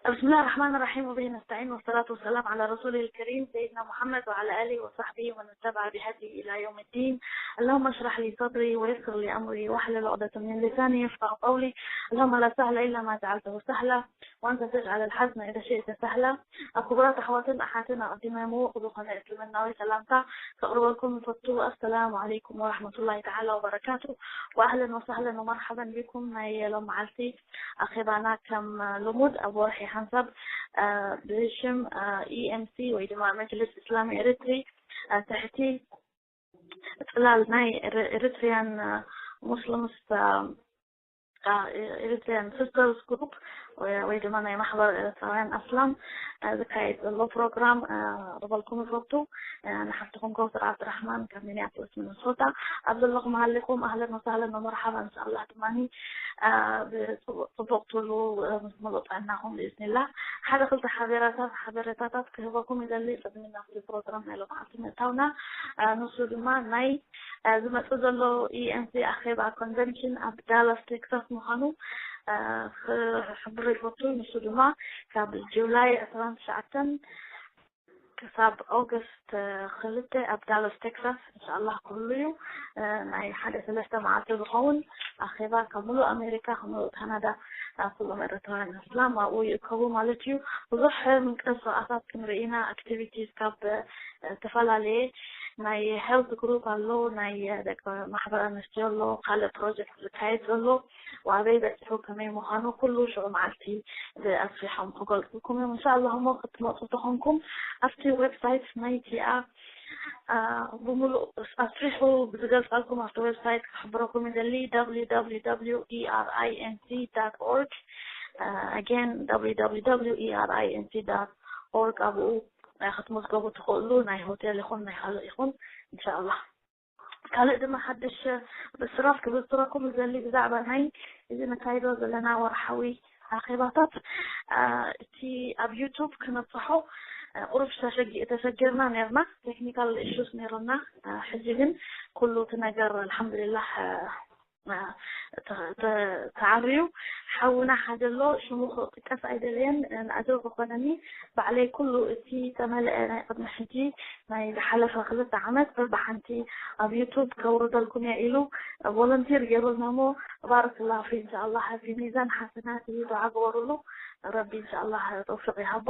بسم الله الرحمن الرحيم، وبه نستعين، والصلاة والسلام على رسوله الكريم سيدنا محمد وعلى آله وصحبه ومن اتبع بهديه إلى يوم الدين. اللهم اشرح لي صدري ويسر لي أمري واحلل عقدة من لساني يفقه قولي. اللهم لا سهل إلا ما جعلته سهلا وأنت تجعل الحزن إذا شئت سهلا. ክቡራት ኣሕዋትን ኣሓትን ኣቐዲመ ምዉቕ ዝኾነ እስልምናዊ ሰላምታ ከቕርበልኩም እፈቱ። ኣሰላሙ ዓለይኩም ወራሕመቱላሂ ተዓላ ወበረካቱ። ወኣህለን ወሳህለን ወመርሓበን ቢኩም። ናይ ሎም መዓልቲ ኣኼባና ከም ልሙድ ኣብ ወርሒ ሓንሳብ ብሽም ኢኤምሲ ወይ ድማ መጅልስ እስላሚ ኤርትሪ ትሕቲ ፅላል ናይ ኤርትሪያን ሙስሊምስ ኤርትሪያን ሲስተርስ ግሩፕ ወይ ድማ ናይ ማሕበር ኤርትራውያን ኣስላም ዝካየድ ዘሎ ፕሮግራም ክቕርበልኩም ይፈቱ። ንሓፍትኹም ከውሰር ዓብድራሕማን ካብ ሚኒያፖሊስ ሚኒሶታ። ኣብ ዘለኹም ሃሊኹም ኣህለን ወሳህለን ወመርሓባ። እንሻኣላህ ድማ ብፅቡቕ ትብሉ ምስ ሙሉእ ጥዕናኹም ብኢዝኒላህ። ሓደ ክልተ ሓቤራታት ሓበሬታታት ክህበኩም ይደሊ ቅድሚ ናብቲ ፕሮግራም ናይ ሎምዓልቲ ምእታውና። ንሱ ድማ ናይ ዝመፅእ ዘሎ ኢኤምሲ ኣኼባ ኮንቨንሽን ኣብ ዳላስ ቴክሳስ ምዃኑ ክሕብር ይፈቱ። ንሱ ድማ ካብ ጁላይ ዕስራን ትሽዓተን ክሳብ ኦገስት ክልተ ኣብ ዳላስ ቴክሳስ እንሻኣላህ ክህሉ እዩ። ናይ ሓደ ሰለስተ መዓልቲ ዝኸውን ኣኼባ ካብ ሙሉእ ኣሜሪካ ካብ ሙሉእ ካናዳ ኩሎም ኤርትራውያን ኣስላም ኣብኡ ይእከቡ ማለት እዩ። ብዙሕ ምንቅስቃሳት ክንርኢ ኢና። ኣክቲቪቲስ ካብ ዝተፈላለየ ናይ ሄልት ግሩፕ ኣሎ፣ ናይ ደቂ ማሕበር ኣንስትዮ ኣሎ፣ ካልእ ፕሮጀክት ዝካየድ ዘሎ፣ ዋበይ በፂሑ ከመይ ምዃኑ ኩሉ ሽዑ መዓልቲ ኣስፊሖም ክገልፅልኩም እዮም። እንሻኣላህ እሞ ክትመፁ ተኾንኩም ኣብቲ ዌብሳይት ናይቲኣ ብምሉእ ኣስፊሑ ብዝገልፀልኩም ኣብቲ ዌብሳይት ክሕብረኩም ይደሊ። www.erinc.org again www.erinc.org ኣብኡ ክትምዝገቡ ትኽእሉ፣ ናይ ሆቴል ይኹን ናይ ካልእ ይኹን። እንሻኣላህ ካልእ ድማ ሓድሽ ብስራት ክብስረኩም ዝደሊ ብዛዕባ ናይ እዚ ነካይዶ ዘለና ወርሓዊ ኣኼባታት። እቲ ኣብ ዩቱብ ክነብፅሖ ቁሩብ ተሸጊ- ተሸጊርና ነርና፣ ቴክኒካል ኢሹስ ነይሩና። ሕጂ ግን ኩሉ እቲ ነገር ኣልሓምዱሊላህ ተዓርዩ። ሓውና ሓደ ኣሎ፣ ሽሙ ክጥቀስ ኣይደለየን፣ ንኣዘው ዝኾነኒ ባዕለይ ኩሉ እቲ ተመልአ ናይ ቅድሚ ሕጂ ናይ ዝሓለፈ ክልተ ዓመት በብሓንቲ ኣብ ዩቱብ ከውርደልኩም እየ ኢሉ ቮለንቲር ገይሩልና እሞ ባረክላሁ ፊ። እንሻኣላህ ኣብ ሚዛን ሓሰናት እዩ፣ ዱዓ ግበሩሉ። ረቢ እንሻኣላህ ተውፊቅ ይሃቦ።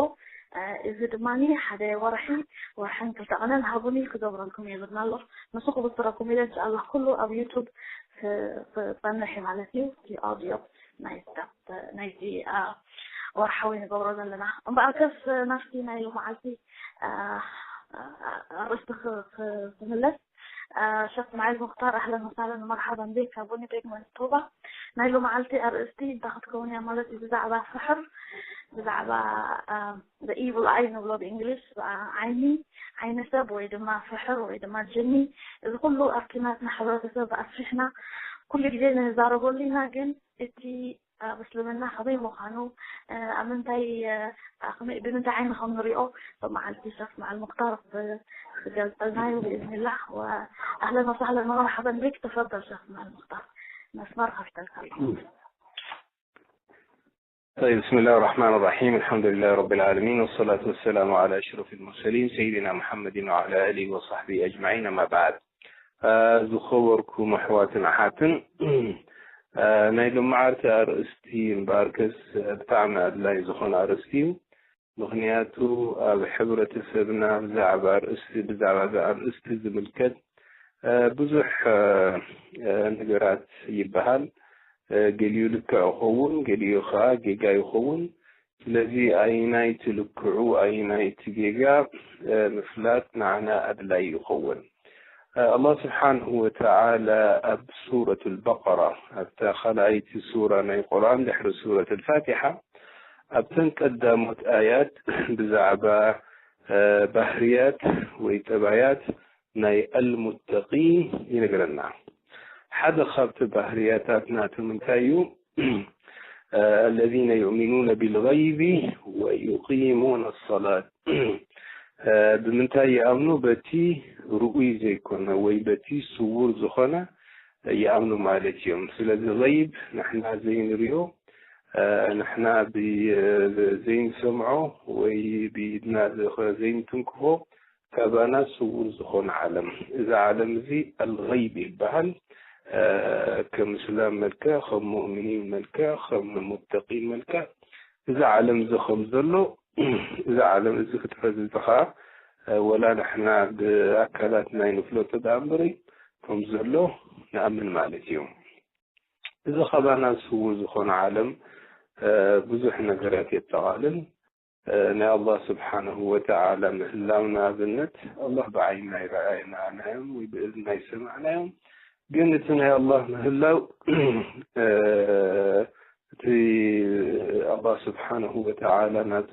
እዚ ድማ ሓደ ወርሒ ወርሕን ክልተ ቀነን ሃቡኒ ክገብረልኩም እየ ይብልና ኣሎ። ንሱ ክብስረኩም ኢለ እንሻኣላህ ኩሉ ኣብ ዩቱብ ክፀንሕ ማለት እዩ። እቲ ኣውዲዮ ናይ ስታፍ ናይቲ ወርሓዊ ንገብሮ ዘለና። እምበኣርከስ ናብቲ ናይ ሎመዓልቲ ኣርእስቲ ክምለስ። ሸክ ማዕል ሙክታር ኣህለን ወሳለን መርሓበን ቤክ ካብ ዊኒፔግ ማኒቶባ። ናይ ሎመዓልቲ ኣርእስቲ እንታይ ክትከውን እያ ማለት እዩ? ብዛዕባ ስሕር፣ ብዛዕባ ኢቭል ኣይ ንብሎ ብእንግሊሽ፣ ዓይኒ ዓይኒ ሰብ ወይ ድማ ስሕር ወይ ድማ ጅኒ፣ እዚ ኩሉ ኣብ ኪናትና ሕብረተሰብ ኣስፊሕና ኩሉ ግዜ ንዛረበሉ ኢና። ግን እቲ ኣብ እስልምና ከመይ ምዃኑ፣ ኣብ ምንታይ፣ ብምንታይ ዓይኒ ከም ንሪኦ መዓልቲ ሸክ ማዕል ሙክታር ክገልፀልና እዩ ብኢዝኒላህ። ኣህለን ወሳህለን መርሓበን ቤክ። ተፈደል ሸክ ማዕል ሙክታር መስመር ከፍተልካ ኣለኹ። طيب، بسم الله الرحمن الرحيم. الحمد لله رب العالمين، والصلاة والسلام على أشرف المرسلين سيدنا محمد وعلى آله وصحبه أجمعين. أما بعد، ዝኸበርኩም ኣሕዋትን ኣሓትን፣ ናይ ሎመዓልቲ ኣርእስቲ እምበኣርከስ ብጣዕሚ ኣድላይ ዝኾነ ኣርእስቲ እዩ። ምኽንያቱ ኣብ ሕብረተሰብና ብዛዕባ ኣርእስቲ ብዛዕባ ኣርእስቲ ዝምልከት ብዙሕ ነገራት ይበሃል። ገሊኡ ልክዕ ይኸውን፣ ገሊኡ ከዓ ጌጋ ይኸውን። ስለዚ ኣይናይቲ ልክዑ ኣይናይቲ ጌጋ ምፍላጥ ንዓና ኣድላይ ይኸውን። ኣላህ ስብሓንሁ ወተዓላ ኣብ ሱረት ኣልበቀራ ኣብታ ካልኣይቲ ሱራ ናይ ቁርኣን ድሕሪ ሱረት ኣልፋቲሓ ኣብተን ቀዳሞት ኣያት ብዛዕባ ባህርያት ወይ ጠባያት ናይ ኣልሙተቂን ይነግረና። ሓደ ካብቲ ባህርያታት ናቶም እንታይ እዩ? الذين يؤمنون بالغيب ويقيمون الصلاة። ብምንታይ ይኣምኑ? በቲ ርኡይ ዘይኮነ ወይ በቲ ስውር ዝኾነ ይኣምኑ ማለት እዮም። ስለዚ غيب ንሕና ዘይንሪኦ ንሕና ዘይንሰምዖ ወይ ብኢድና ዘይንትንክፎ ካባና ስውር ዝኾነ ዓለም። እዚ ዓለም እዚ ኣልገይብ ይበሃል። ከም እስላም መልክዕ፣ ከም ሙእሚኒን መልክዕ፣ ከም ሙተቂን መልክዕ እዚ ዓለም እዚ ከም ዘሎ፣ እዚ ዓለም እዚ ክትሕዝ እዚ ኸዓ ወላ ንሕና ብኣካላትና ኣይንፍለጦ ደኣ እምበሪ ከም ዘሎ ንኣምን ማለት እዩ። እዚ ኻባና ስውር ዝኾነ ዓለም ብዙሕ ነገራት የጠቓልል። ናይ ኣላህ ስብሓንሁ ወተዓላ ምህላው ንኣብነት ኣላህ ብዓይንና ኣይረኣናዮም ወይ ብእዝንና ኣይሰማዕናዮም። ግን እቲ ናይ ኣላህ ምህላው እቲ ኣላህ ስብሓንሁ ወተዓላ ናቱ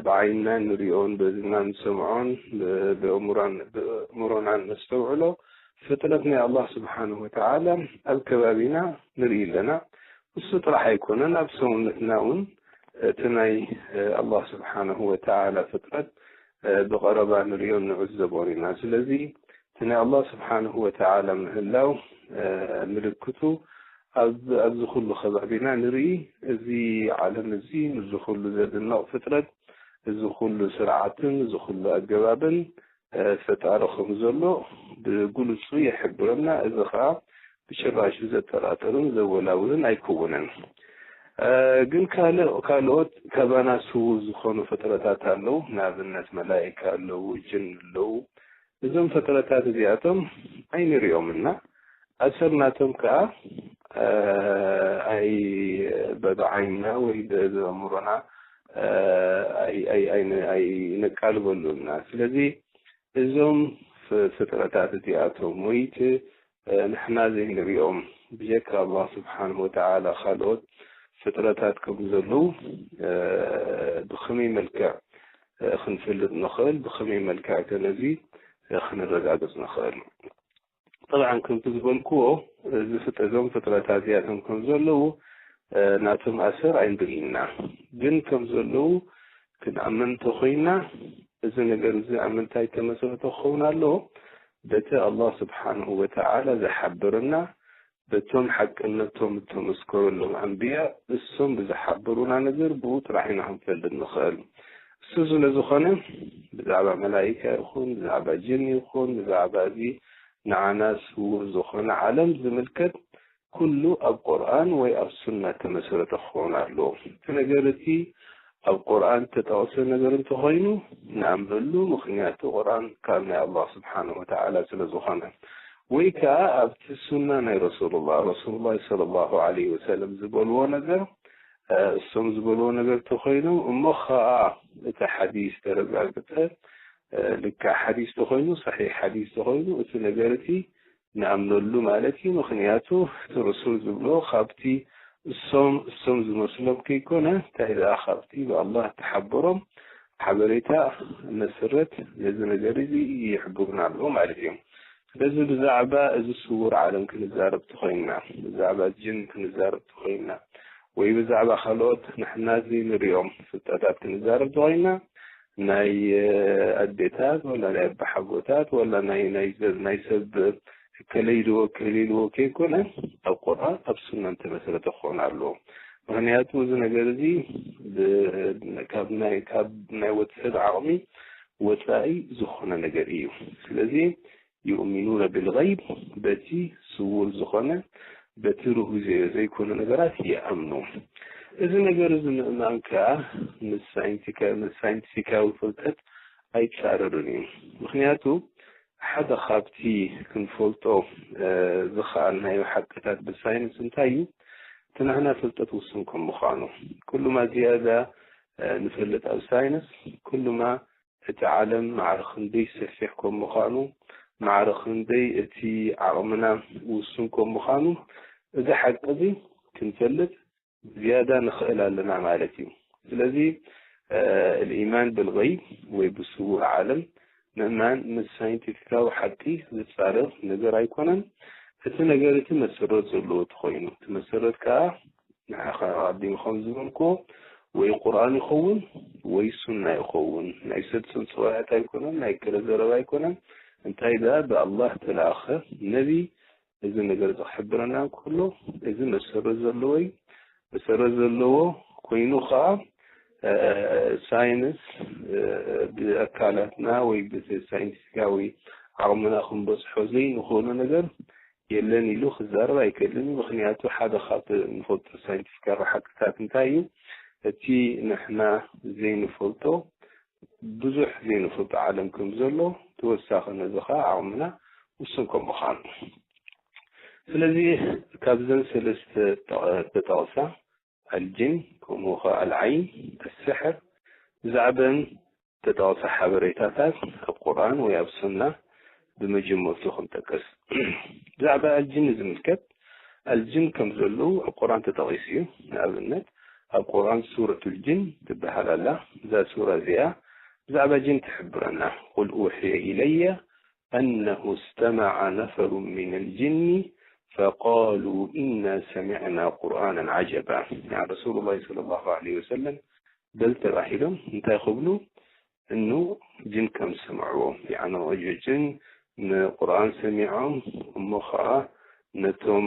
ብዓይንና ንሪኦን ብእዝንና ንሰምዖን ብእምሮና ነስተውዕሎ ፍጥረት ናይ ኣላህ ስብሓንሁ ወተዓላ ኣብ ከባቢና ንርኢ ኣለና። እሱ ጥራሕ ኣይኮነን፣ ኣብ ሰውነትና እውን እቲ ናይ ኣላህ ስብሓንሁ ወተዓላ ፍጥረት ብቐረባ ንሪኦን ንዕዘቦን ኢና። ስለዚ እቲ ናይ ኣላህ ስብሓንሁ ወተዓላ ምህላው ምልክቱ ኣብዚ ኩሉ ከባቢና ንርኢ። እዚ ዓለም እዚ፣ እዚ ኩሉ ዘድንቕ ፍጥረት፣ እዚ ኩሉ ስርዓትን እዚ ኩሉ ኣገባብን ፈጣሪ ከም ዘሎ ብግልጹ ይሕብረና። እዚ ኸዓ ብጭራሹ ዘጠራጥርን ዘወላውልን ኣይከውንን። ግን ካልእ፣ ካልኦት ካባና ስውር ዝኾኑ ፍጥረታት ኣለዉ። ንኣብነት መላኢካ ኣለዉ፣ ጅን ኣለዉ። እዞም ፍጥረታት እዚኣቶም ኣይንሪኦምና። ኣሰር ናቶም ከኣ ኣይ ብዓይንና ወይ ብኣእምሮና ኣይነቃልበሉና። ስለዚ እዞም ፍጥረታት እዚኣቶም ወይ እቲ ንሕና ዘይንሪኦም ብጀካ ኣላህ ስብሓንሁ ወተዓላ ካልኦት ፍጥረታት ከም ዘለዉ ብኸመይ መልክዕ ክንፈልጥ ንኽእል? ብኸመይ መልክዕ ከ ነዚ ክነረጋግጽ ንኽእል? ጠብዓን ከምቲ ዝበልክዎ እዚ ፍጥ-፣ እዞም ፍጥረታት እዚኣቶም ከም ዘለዉ ናቶም ኣሰር ኣይንርኢና። ግን ከም ዘለዉ ክንኣምን እንተኾይና እዚ ነገር እዚ ኣብ ምንታይ ተመስረተ ክኸውን ኣለዎ? በቲ ኣላህ ስብሓንሁ ወተዓላ ዝሓበረና በቶም ሓቅነቶም እተመስከረሎም ኣንብያ እሶም ብዝሓበሩና ነገር ብኡ ጥራሕ ኢና ክንፈልጥ ንኽእል። እሱ ስለ ዝኾነ ብዛዕባ መላኢካ ይኹን ብዛዕባ ጅን ይኹን ብዛዕባ እዚ ንዓና ስውር ዝኾነ ዓለም ዝምልከት ኩሉ ኣብ ቁርኣን ወይ ኣብ ሱና ተመስረተ ክኸውን ኣለዎ። እቲ ነገር እቲ ኣብ ቁርኣን ተጠቕሰ ነገር እንተኾይኑ ንኣምነሉ፣ ምኽንያቱ ቁርኣን ካብ ናይ ኣላህ ስብሓንሁ ወተዓላ ስለ ዝኾነ። ወይ ከኣ ኣብቲ ሱና ናይ ረሱሉላህ፣ ረሱሉላህ ሰለላሁ ዐለይሂ ወሰለም ዝበልዎ ነገር እሶም ዝበልዎ ነገር ተኾይኑ እሞ ኸኣ እቲ ሓዲስ ተረጋግጸ ልክዕ ሓዲስ ተኾይኑ፣ ሰሒሕ ሓዲስ ተኾይኑ እቲ ነገር እቲ ንኣምነሉ ማለት እዩ። ምኽንያቱ እቲ ርሱል ዝብሎ ካብቲ እሶም እሶም ዝመስሎም ከይኮነ እንታይ ደኣ ካብቲ ብኣላህ እተሓበሮም ሓበሬታ መሰረት ነዚ ነገር እዚ ይሕብሩና ኣለዉ ማለት እዮም። ስለዚ ብዛዕባ እዚ ስውር ዓለም ክንዛረብ ተኾይንና፣ ብዛዕባ ጅን ክንዛረብ ተኾይንና፣ ወይ ብዛዕባ ካልኦት ንሕና ዘይንሪኦም ፍልጠታት ክንዛረብ ተኾይንና ናይ ኣዴታት ወላ ናይ ኣባሓጎታት ወላ ናይ ናይ ሰብ ናይ ሰብ ከለይልዎ ከለይልዎ ከይኮነ ኣብ ቁርኣን ኣብ ሱናን ተመስረተ ክኾን ኣለዎ። ምኽንያቱ እዚ ነገር እዚ ካብ ናይ ካብ ናይ ወዲ ሰብ ዓቕሚ ወፃኢ ዝኾነ ነገር እዩ። ስለዚ ዩእሚኑነ ብልገይብ በቲ ስውር ዝኾነ በቲ ርኡይ ዘይኮነ ነገራት ይኣምኑ። እዚ ነገር እዚ ምእማን ከኣ ምስ ሳይንቲካዊ ፍልጠት ኣይጻረርን እዩ። ምኽንያቱ ሓደ ካብቲ ክንፈልጦ ዝኸኣልናዮ ሓቅታት ብሳይንስ እንታይ እዩ? እቲ ናህና ፍልጠት ውሱን ከም ምዃኑ ኩሉማ ዝያዳ ንፈልጥ ኣብ ሳይንስ ኩሉማ እቲ ዓለም ማዕረ ክንደይ ሰፊሕ ከም ምዃኑ፣ ማዕረ ክንደይ እቲ ዓቕምና ውሱን ከም ምዃኑ፣ እዚ ሓቂ እዚ ክንፈልጥ ዝያዳ ንኽእል ኣለና ማለት እዩ። ስለዚ الإيمان بالغيب ወይ ብስውር ዓለም ምእማን ምስ ሳይንቲፊካዊ ሓቂ ዝጻረር ነገር ኣይኮነን። እቲ ነገር እቲ መሰረት ዘለዎ ተኾይኑ፣ እቲ መሰረት ከኣ ንዓኻ ኣቐዲሙ ከም ዝበልኩዎ ወይ ቁርኣን ይኸውን ወይ ሱና ይኸውን። ናይ ሰብ ጽንጽዋያት ኣይኮነን፣ ናይ ገለ ዘረባ ኣይኮነን። እንታይ ደኣ ብኣላህ ተለኣኸ ነቢ እዚ ነገር እዚ ክሕብረና እንከሎ እዚ መሰረት ዘለዎ እዩ። መሰረት ዘለዎ ኮይኑ ኸዓ ሳይንስ ብኣካላትና ወይ ብሳይንቲፊካዊ ዓቕምና ክንበፅሖ ዘይንኽእሎ ነገር የለን ኢሉ ክዛረብ ኣይክእልን። ምኽንያቱ ሓደ ካብ ንፈልጦ ሳይንቲፊካዊ ሓቅታት እንታይ እዩ? እቲ ንሕና ዘይንፈልጦ ብዙሕ ዘይንፈልጦ ዓለም ከም ዘሎ ተወሳኺ ነዚ ኸዓ ዓቕምና ውሱን ከም ምዃኑ። ስለዚ ካብዘን ሰለስተ ተጠቕሳ ኣልጅን ከምኡ ኸዓ ኣልዓይን ኣስሕር ብዛዕበን ተጠቕሰ ሓበሬታታት ኣብ ቁርኣን ወይ ኣብ ሱና ብመጀመርቱ ክንጠቅስ። ብዛዕባ ኣልጅን ዝምልከት ኣልጅን ከም ዘለዉ ኣብ ቁርኣን ተጠቒሱ እዩ። ንኣብነት ኣብ ቁርኣን ሱረቱል ጅን ትበሃል ኣላ። እዛ ሱራ እዚኣ ብዛዕባ ጅን ትሕብረና። ቁል ኡሕየ ኢለየ ኣነሁ እስተመዐ ነፈሩ ሚነል ጅኒ ፈቃሉ ኢና ሰሚዕና ቁርኣናን ዓጀባ። ረሱሉላህ ሰለላሁ ዐለይሂ ወሰለም በል ተባሂሎም እንታይ ክብሉ እኑ ጅን ከም ዝሰምዕዎ ያዕኒ ጅን ንቁርኣን ሰሚዖም እሞ ከዓ ነቶም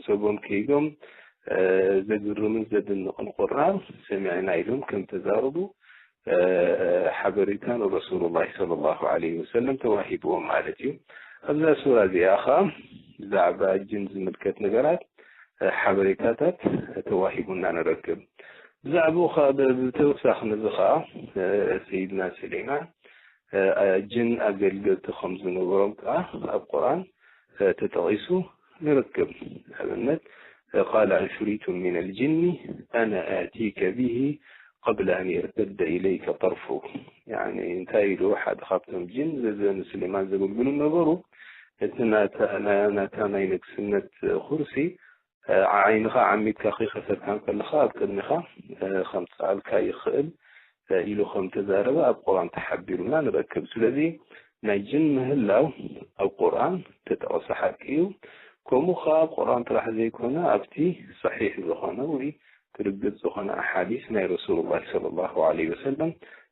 ሰቦም ከይዶም ዘግርምን ዘድንቕን ቁርኣን ሰሚዕና ኢሎም ከም ተዛረቡ ሓበሬታ ንረሱሉላህ ሰለላሁ ዐለይሂ ወሰለም ተዋሂብዎም ማለት እዩ። ኣብዛ ሱራ እዚኣ ከዓ ብዛዕባ ጅን ዝምልከት ነገራት ሓበሬታታት ተዋሂቡና ንረክብ። ብዛዕባኡ ከዓ ብተወሳኺ ነዚ ከዓ ሰይድና ስሌማን ጅን ኣገልገልቲ ከም ዝነበሮም ከዓ ኣብ ቁርኣን ተጠቒሱ ንረክብ። ንኣብነት ቃለ ኣንሹሪቱ ሚነል ጅኒ ኣነ ኣቲከ ቢሂ ቀብለ ኣን የርተደ ኢለይከ ጠርፉክ። ያኒ እንታይ ኢሉ ሓደ ካብቶም ጅን ዘዘን ስሌማን ዘገልግሉ ነበሩ። እቲ ናታ ናይ ንግስነት ኩርሲ ዓይንኻ ዓሚትካ ከይኸፈትካ እንከለኻ ኣብ ቅድሚኻ ከምጽኣልካ ይኽእል ኢሉ ከም ተዛረበ ኣብ ቁርኣን ተሓቢሩና ንረክብ። ስለዚ ናይ ጅን ምህላው ኣብ ቁርኣን ተጠቕሰ ሓቂ እዩ። ከምኡ ኸዓ ኣብ ቁርኣን ጥራሕ ዘይኮነ ኣብቲ ሰሒሕ ዝኾነ ወይ ትርግጽ ዝኾነ ኣሓዲስ ናይ ረሱሉላህ ሰለላሁ ዐለይሂ ወሰለም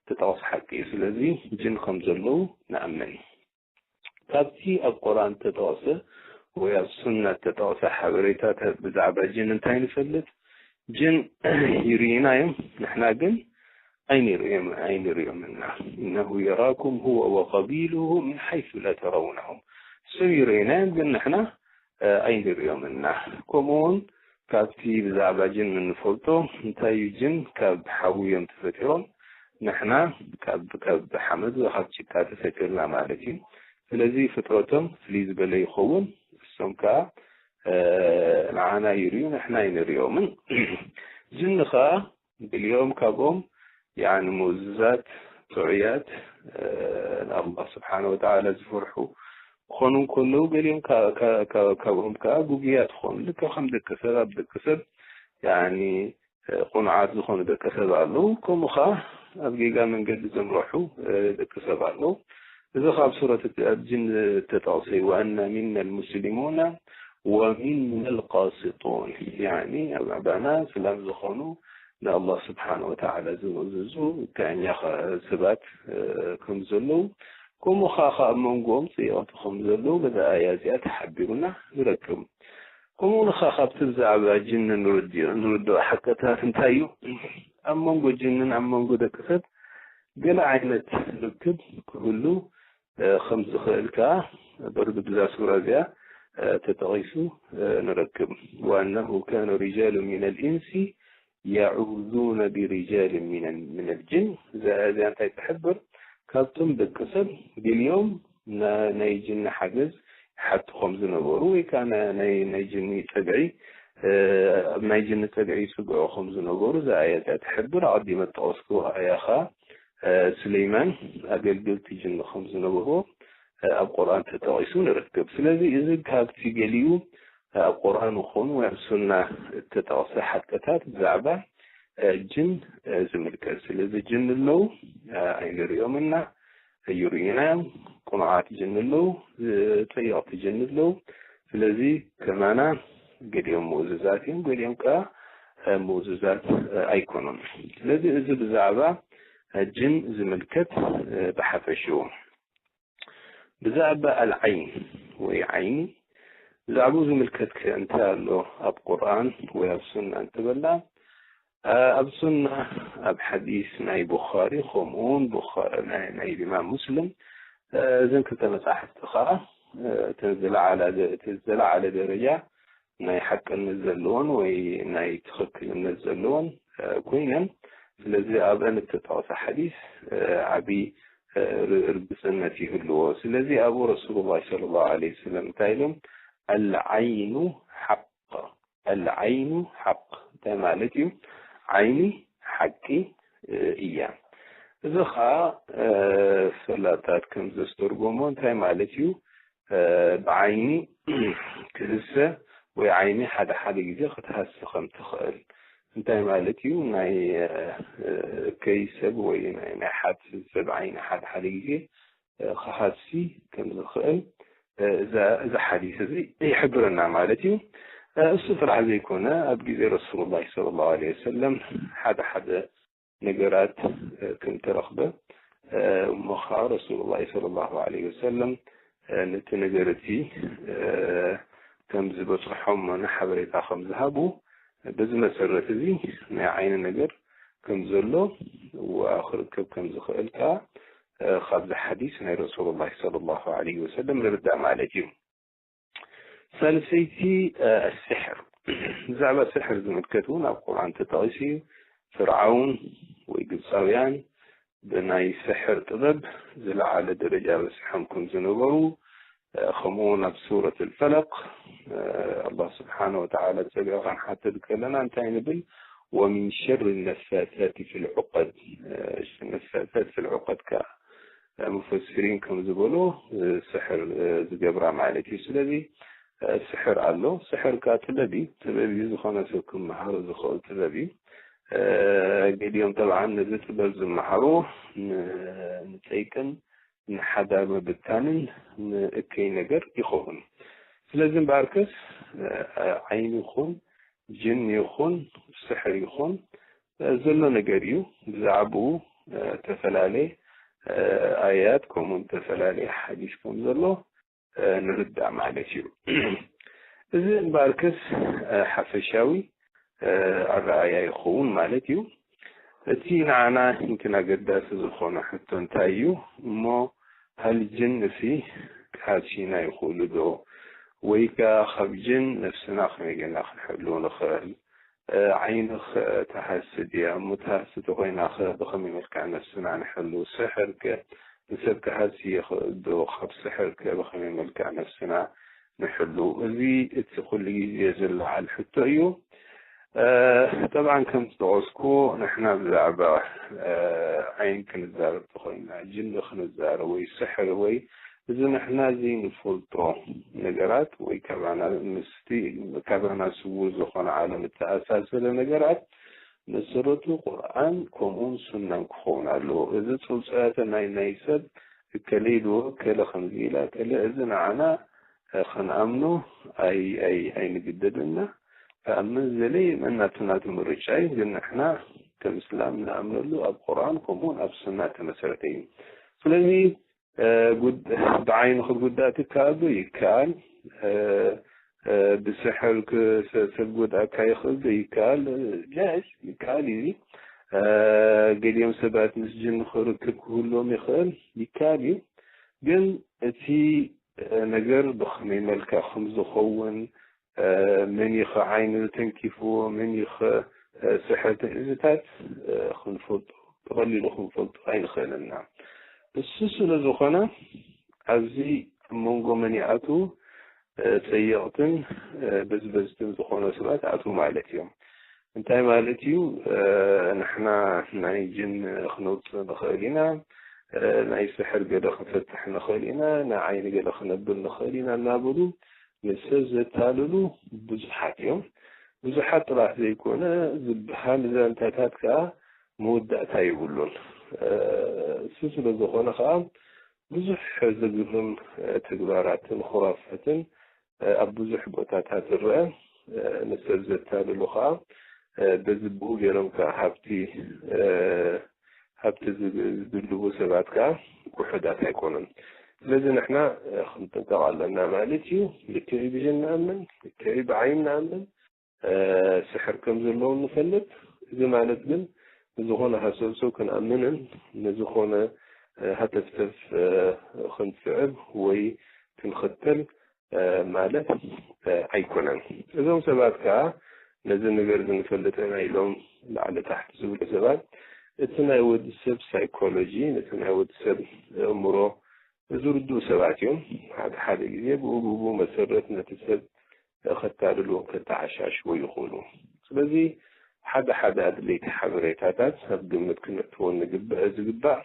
ተጠቕሰ ሓቂ እዩ። ስለዚ ጅን ከም ዘለዉ ንኣምን። ካብቲ ኣብ ቁርኣን ተጠቕሰ ወይ ኣብ ሱና ተጠቕሰ ሓበሬታታት ብዛዕባ ጅን እንታይ ንፈልጥ? ጅን ይርእዩና እዮም፣ ንሕና ግን ኣይንርእዮም ኣይንርእዮም ኢና። እነሁ የራኩም ሁወ ወቀቢሉሁ ሚን ሓይሱ ላ ተረውነሁም። እሶም ይርእዩና እዮም ግን ንሕና ኣይንርእዮም እና። ከምኡ እውን ካብቲ ብዛዕባ ጅን እንፈልጦ እንታይ እዩ? ጅን ካብ ሓዊ እዮም ተፈጢሮም። ንሕና ካብ ካብ ሓመድ ወይ ካብ ጭቃ ተፈጢርና ማለት እዩ። ስለዚ ፍጥረቶም ፍልይ ዝበለ ይኸውን። እሶም ከዓ ንዓና ይርእዩ ንሕና ኣይንርእዮምን። ጅን ከዓ ገሊኦም ካብኦም ያኒ ሙእዝዛት ጥዑያት ንኣላህ ስብሓነ ወተዓላ ዝፈርሑ ክኾኑ እንከለዉ ገሊኦም ካብኦም ከዓ ጉጉያት ዝኾኑ ልክዕ ከም ደቂ ሰብ ኣብ ደቂ ሰብ ያኒ ቁኑዓት ዝኾኑ ደቂ ሰብ ኣለዉ። ከምኡ ከዓ ኣብ ጌጋ መንገዲ ዘምረሑ ደቂ ሰብ ኣለዉ። እዚ ካብ ሱረት ጅን ተጠቕሰ እዩ። ወአና ሚና ልሙስሊሙና ወሚና ልቃሲጡን ያኒ ኣባና እስላም ዝኾኑ ንኣላህ ስብሓን ወተዓላ ዝምእዝዙ ትክክለኛ ሰባት ከም ዘለዉ ከምኡ ከዓ ኣብ መንጎኦም ፅይቕቲ ከም ዘለዉ በዛ ኣያ እዚኣ ተሓቢሩና ንረክብ። ከምኡ ንኻ ካብቲ ብዛዕባ ጅን ንርድኦ ሓቅታት እንታይ እዩ? ኣብ መንጎ ጅንን ኣብ መንጎ ደቂ ሰብ ገለ ዓይነት ርክብ ክህሉ ከም ዝኽእል ከዓ በርግድ ብዛ ሱራ እዚኣ ተጠቒሱ ንረክብ። ወኣነሁ ካነ ሪጃሉ ሚነል ኢንሲ የዑዙነ ቢሪጃል ሚነል ጅን። እዚኣ እንታይ ትሕብር? ካብቶም ደቂ ሰብ ገሊኦም ናይ ጅኒ ሓገዝ ይሓቱ ከም ዝነበሩ ወይ ከዓ ናይ ጅኒ ፀግዒ ኣብ ናይ ጅኒ ፀግዒ ይፅግዑ ከም ዝነበሩ እዛ ኣያ እዚኣ ትሕብር። ኣቐዲመ ጠቐስኩ ኣያ ከዓ ስሌይማን ኣገልገልቲ ጅኒ ከም ዝነበርዎ ኣብ ቁርኣን ተጠቒሱ ንረክብ። ስለዚ እዚ ካብቲ ገሊኡ ኣብ ቁርኣን ይኹን ወይ ኣብ ሱና እተጠቕሰ ሓቅታት ብዛዕባ ጅን ዝምልከት። ስለዚ ጅን ኣለዉ ኣይንሪኦም እና ይርእዩና እዮም። ቅኑዓት ጅን ኣለዉ፣ ጠየቕቲ ጅን ኣለዉ። ስለዚ ከማና ገሊኦም ምኡዝዛት እዮም፣ ገሊኦም ከዓ ምኡዝዛት ኣይኮኑን። ስለዚ እዚ ብዛዕባ ጅን ዝምልከት ብሓፈሽኡ። ብዛዕባ ኣልዓይን ወይ ዓይኒ ብዛዕባኡ ዝምልከት ከ እንታይ ኣሎ ኣብ ቁርኣን ወይ ኣብ ሱና እንተበልና፣ ኣብ ሱና፣ ኣብ ሓዲስ ናይ ቡኻሪ፣ ከምኡውን ናይ ኢማም ሙስሊም፣ እዘን ክልተ መጻሕፍቲ ኸዓ እተን ዝለዓለ ደረጃ ናይ ሓቅነት ዘለዎን ወይ ናይ ትኽክልነት ዘለዎን ኮይነን፣ ስለዚ ኣብአን እተጠቕሰ ሓዲስ ዓብዪ ርግፅነት ይህልዎ። ስለዚ ኣብኡ ረሱሉላህ ሰለላሁ ዐለይሂ ወሰለም እንታይ ኢሎም? ኣልዓይኑ ሓቅ፣ ኣልዓይኑ ሓቅ እንታይ ማለት እዩ? ዓይኒ ሓቂ እያ። እዚ ኸዓ ፈላጣት ከም ዘስተርጎሞ እንታይ ማለት እዩ? ብዓይኒ ክህሰ ወይ ዓይኒ ሓደ ሓደ ግዜ ክትሃሲ ከም ትኽእል እንታይ ማለት እዩ? ናይ ከይ ሰብ ወይ ናይ ሓት ሰብ ዓይኒ ሓደ ሓደ ግዜ ክሃሲ ከም ዝኽእል እዚ ሓዲስ እዚ ይሕብረና ማለት እዩ። እሱ ጥራሕ ዘይኮነ ኣብ ግዜ ረሱሉላህ ሰለላሁ ዐለይሂ ወሰለም ሓደ ሓደ ነገራት ከም ተረኽበ እሞ ኸዓ ረሱሉላህ ሰለላሁ ዐለይሂ ወሰለም ነቲ ነገር እቲ ከም ዝበፅሖም ሓበሬታ ከም ዝሃቡ በዚ መሰረት እዚ ናይ ዓይኒ ነገር ከም ዘሎ ክርከብ ከም ዝኽእል ከዓ ካብዚ ሓዲስ ናይ ረሱሉላህ ሰለላሁ ዐለይሂ ወሰለም ንርዳእ ማለት እዩ። ሳልሰይቲ ስሕር፣ ብዛዕባ ስሕር ዝምልከት እውን ኣብ ቁርኣን ተጠቒሱ እዩ። ፍርዓውን ወይ ግብፃውያን ብናይ ስሕር ጥበብ ዝለዓለ ደረጃ በፂሖም ከም ዝነበሩ ከምኡ እውን ኣብ ሱረት ኣልፈለቅ ኣላህ ስብሓነ ወተዓላ ፀቢቑ ክንሓተት ከለና እንታይ ንብል? ወሚን ሸሪ ነፋሳት ፊል ዑቀድ። ነፋሳት ፊል ዑቀድ ከዓ ሙፈሲሪን ከም ዝበሉ ስሕር ዝገብራ ማለት እዩ። ስለዚ ስሕር ኣሎ። ስሕር ከዓ ጥበብ እዩ። ጥበብ እዩ፣ ዝኾነ ሰብ ክመሃሮ ዝኽእል ጥበብ እዩ። ገሊኦም ጠብዓን ነዚ ጥበብ ዝመሃሩ ንፀይቅን ንሓዳር ምብታንን ንእከይ ነገር ይኸውን። ስለዚ እምበኣርከስ ዓይኒ ይኹን ጅን ይኹን ስሕር ይኹን ዘሎ ነገር እዩ። ብዛዕባኡ ዝተፈላለየ ኣያት ከምኡ ዝተፈላለየ ሓዲስ ከም ዘሎ ንርዳእ ማለት እዩ። እዚ እምበኣርከስ ሓፈሻዊ ኣረኣያ ይኸውን ማለት እዩ። እቲ ንዓና ይምኪን ኣገዳሲ ዝኾነ ሕቶ እንታይ እዩ እሞ፣ ሃል ጅን እሲ ክሃሲና ይኽእሉ ዶ? ወይ ከኣ ካብ ጅን ነፍስና ከመይ ጌርና ክንሕሉ ንኽእል? ዓይንኸ ትሃሲ ድያ? እሞ ትሃሲ ተኾይናኸ ብኸመይ መልክዕ ነፍስና ንሕሉ? ስሕርከ ንሰብ ክሃሲ ይኽእል ዶ? ካብ ስሕርከ ብኸመይ መልክዕ ነፍስና ንሕሉ? እዚ እቲ ኩሉ ግዜ ዝለዓል ሕቶ እዩ። ጠብዓን ከም ዝጠቐስኩ ንሕና ብዛዕባ ዓይን ክንዛረብ ተኾይና፣ ጅኒ ክንዛረብ ወይ ስሕር ወይ እዚ ንሕና ዘይንፈልጦ ነገራት ወይ ካባና ምስቲ ካባና ስዉር ዝኾነ ዓለም እተኣሳሰረ ነገራት መሰረቱ ቁርኣን ከምኡውን ሱናን ክኸውን ኣለዎ። እዚ ጽውጽያተ ናይ ናይ ሰብ እከለ ኢልዎ እከለ ከምዚ ኢላ እከለ እዚ ንዓና ክንኣምኖ ኣይ ኣይ ኣይንግደድና። ክኣምን ዝደለየ መን ናቱ ናቱ ምርጫ እዩ። ግን ንሕና ከም እስላም ንኣምነሉ ኣብ ቁርኣን ከምኡውን ኣብ ሱና ተመሰረተ እዩ። ስለዚ ብዓይኑ ክጉዳእ ትከኣል ዶ? ይከኣል። ብስሕር ሰብ ክጎድኣካ ይኽእል ዶ? ይከኣል። ጃይዝ ይከኣል እዩ። ገሊኦም ሰባት ምስ ጅን ክርክብ ክህልዎም ይኽእል፣ ይከኣል እዩ። ግን እቲ ነገር ብኸመይ መልክዕ ከም ዝኸውን፣ መን እዩ ኸ ዓይኑ ተንኪፍዎ፣ መን እዩ ኸ ስሕር፣ እዚታት ክንፈልጦ ብቐሊሉ ክንፈልጦ ኣይንኽእልን ኢና። እሱ ስለ ዝኾነ ኣብዚ ኣብ መንጎ መን ይኣትዉ? ጸየቕትን በዝበዝትን ዝኾኑ ሰባት ኣትዉ ማለት እዮም። እንታይ ማለት እዩ? ንሕና ናይ ጅን ክነውጽእ ንኽእል ኢና፣ ናይ ስሕር ገለ ክንፈትሕ ንኽእል ኢና፣ ናይ ዓይኒ ገለ ክነብል ንኽእል ኢና እናበሉ ንሰብ ዘታልሉ ብዙሓት እዮም። ብዙሓት ጥራሕ ዘይኮነ ዝበሃል ዛንታታት ከኣ መወዳእታ የብሉን። እሱ ስለ ዝኾነ ከኣ ብዙሕ ዘግርም ተግባራትን ኹራፋትን ኣብ ብዙሕ ቦታታት ይረአ። ንሰብ ዘታልሉ ከኣ በዚ ብኡ ገይሮም ከኣ ሃብቲ ሃብቲ ዝድልቡ ሰባት ከኣ ውሑዳት ኣይኮኑን። ስለዚ ንሕና ክንጥንቀቕ ኣለና ማለት እዩ። ልክዕ እዩ ብጅን ንኣምን፣ ልክዕ እዩ ብዓይን ንኣምን፣ ስሕር ከም ዘለዎም ንፈልጥ። እዚ ማለት ግን ንዝኾነ ሃሰብሰብ ክንኣምንን ንዝኾነ ሃተፍተፍ ክንስዕብ ወይ ክንኽተል ማለት ኣይኮነን። እዞም ሰባት ከኣ ነዚ ነገር እዚ ንፈልጥ ኢና ኢሎም ላዕሊ ታሕቲ ዝብሉ ሰባት እቲ ናይ ወዲ ሰብ ሳይኮሎጂ፣ ነቲ ናይ ወዲ ሰብ ኣእምሮ ዝርድኡ ሰባት እዮም። ሓደ ሓደ ግዜ ብኡ ብኡ መሰረት ነቲ ሰብ ከታልልዎ ከተዓሻሽዎ ይኽእሉ። ስለዚ ሓደ ሓደ ኣድለይቲ ሓበሬታታት ኣብ ግምት ክነእትዎ ንግባእ ዝግባእ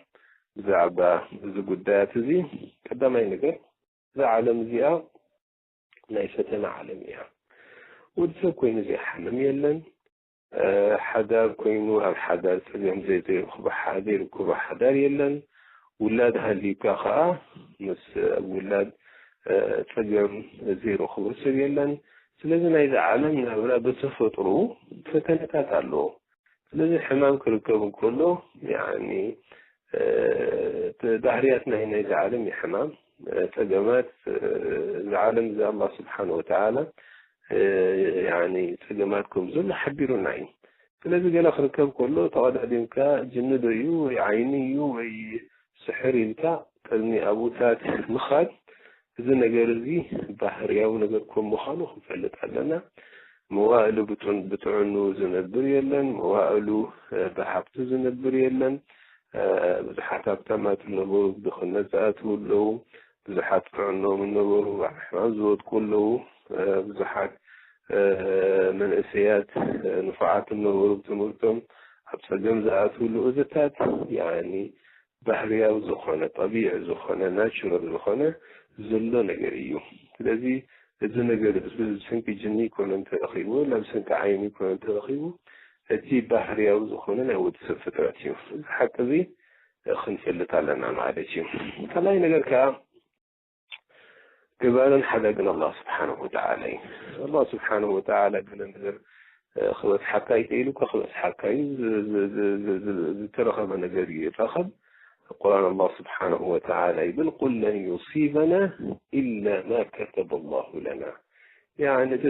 ብዛዕባ እዚ ጉዳያት እዚ ቀዳማይ ነገር እዛ ዓለም እዚኣ ናይ ፈተና ዓለም እያ። ወዲ ሰብ ኮይኑ ዘይሓምም የለን። ሓዳር ኮይኑ ኣብ ሓዳር ጸገም ዘይረክቦ ሓዳር የለን። ውላድ ሃልዩካ ከኣ ምስ ውላድ ጸገም ዘይረክቦ ሰብ የለን። ስለዚ ናይዚ ዓለም ናብራ ብተፈጥሮ ፈተነታት ኣለዎ። ስለዚ ሕማም ክርከብ እንከሎ ያኒ ባህርያት ናይ ናይዚ ዓለም እዩ ሕማም። ጸገማት እዚ ዓለም እዚ ኣላህ ስብሓን ወተዓላ ጸገማት ከም ዘሎ ሓቢሩና እዩ። ስለዚ ገለ ክርከብ ከሎ ተቐዳዲምካ ጅኒ ዶ እዩ ወይ ዓይኒ እዩ ወይ ስሕር ኢልካ ቅድሚ ኣብኡታት ምኻድ እዚ ነገር እዚ ባህርያዊ ነገር ከም ምዃኑ ክንፈልጥ ኣለና። መዋእሉ ብጥዕኑ ዝነብር የለን፣ መዋእሉ ብሃብቱ ዝነብር የለን። ብዙሓት ሃብታማት ነበሩ፣ ድኽነት ዝኣትዉ ኣለዉ። ብዙሓት ጥዕኖም ነበሩ፣ ሕማም ዝወድቁ ኣለዉ። ብዙሓት መንእሰያት ንፉዓት ነበሩ፣ ትምህርቶም ኣብ ጸገም ዝኣትዉ ኣለዉ። እዚታት ያኒ ባህርያዊ ዝኾነ፣ ጠቢዒ ዝኾነ፣ ናቹራል ዝኾነ ዘሎ ነገር እዩ። ስለዚ እዚ ነገር እዚ ብሰንኪ ጅኒ ይኮነ እንተረኺቡ፣ ወላ ብሰንኪ ዓይኒ ይኮነ እንተረኺቡ፣ እቲ ባህርያዊ ዝኾነ ናይ ወዲ ሰብ ፍጥረት እዩ። እዚ ሓቂ እዚ ክንፈልጥ ኣለና ማለት እዩ። ካልኣይ ነገር ከኣ ገባርን ሓዳግን ኣላህ ስብሓንሁ ወተዓላ እዩ። ኣላህ ስብሓንሁ ወተዓላ ገለ ነገር ክበጽሓካ እዩ ተኢሉካ ክበጽሓካ እዩ። ዝተረኸበ ነገር እዩ ይረኸብ። ቁርኣን ኣላህ ስብሓንሁ ወተዓላ ይብል ቁል ለን ዩሲበና ኢላ ማ ከተበ ላሁ ለና። ያኒ እቲ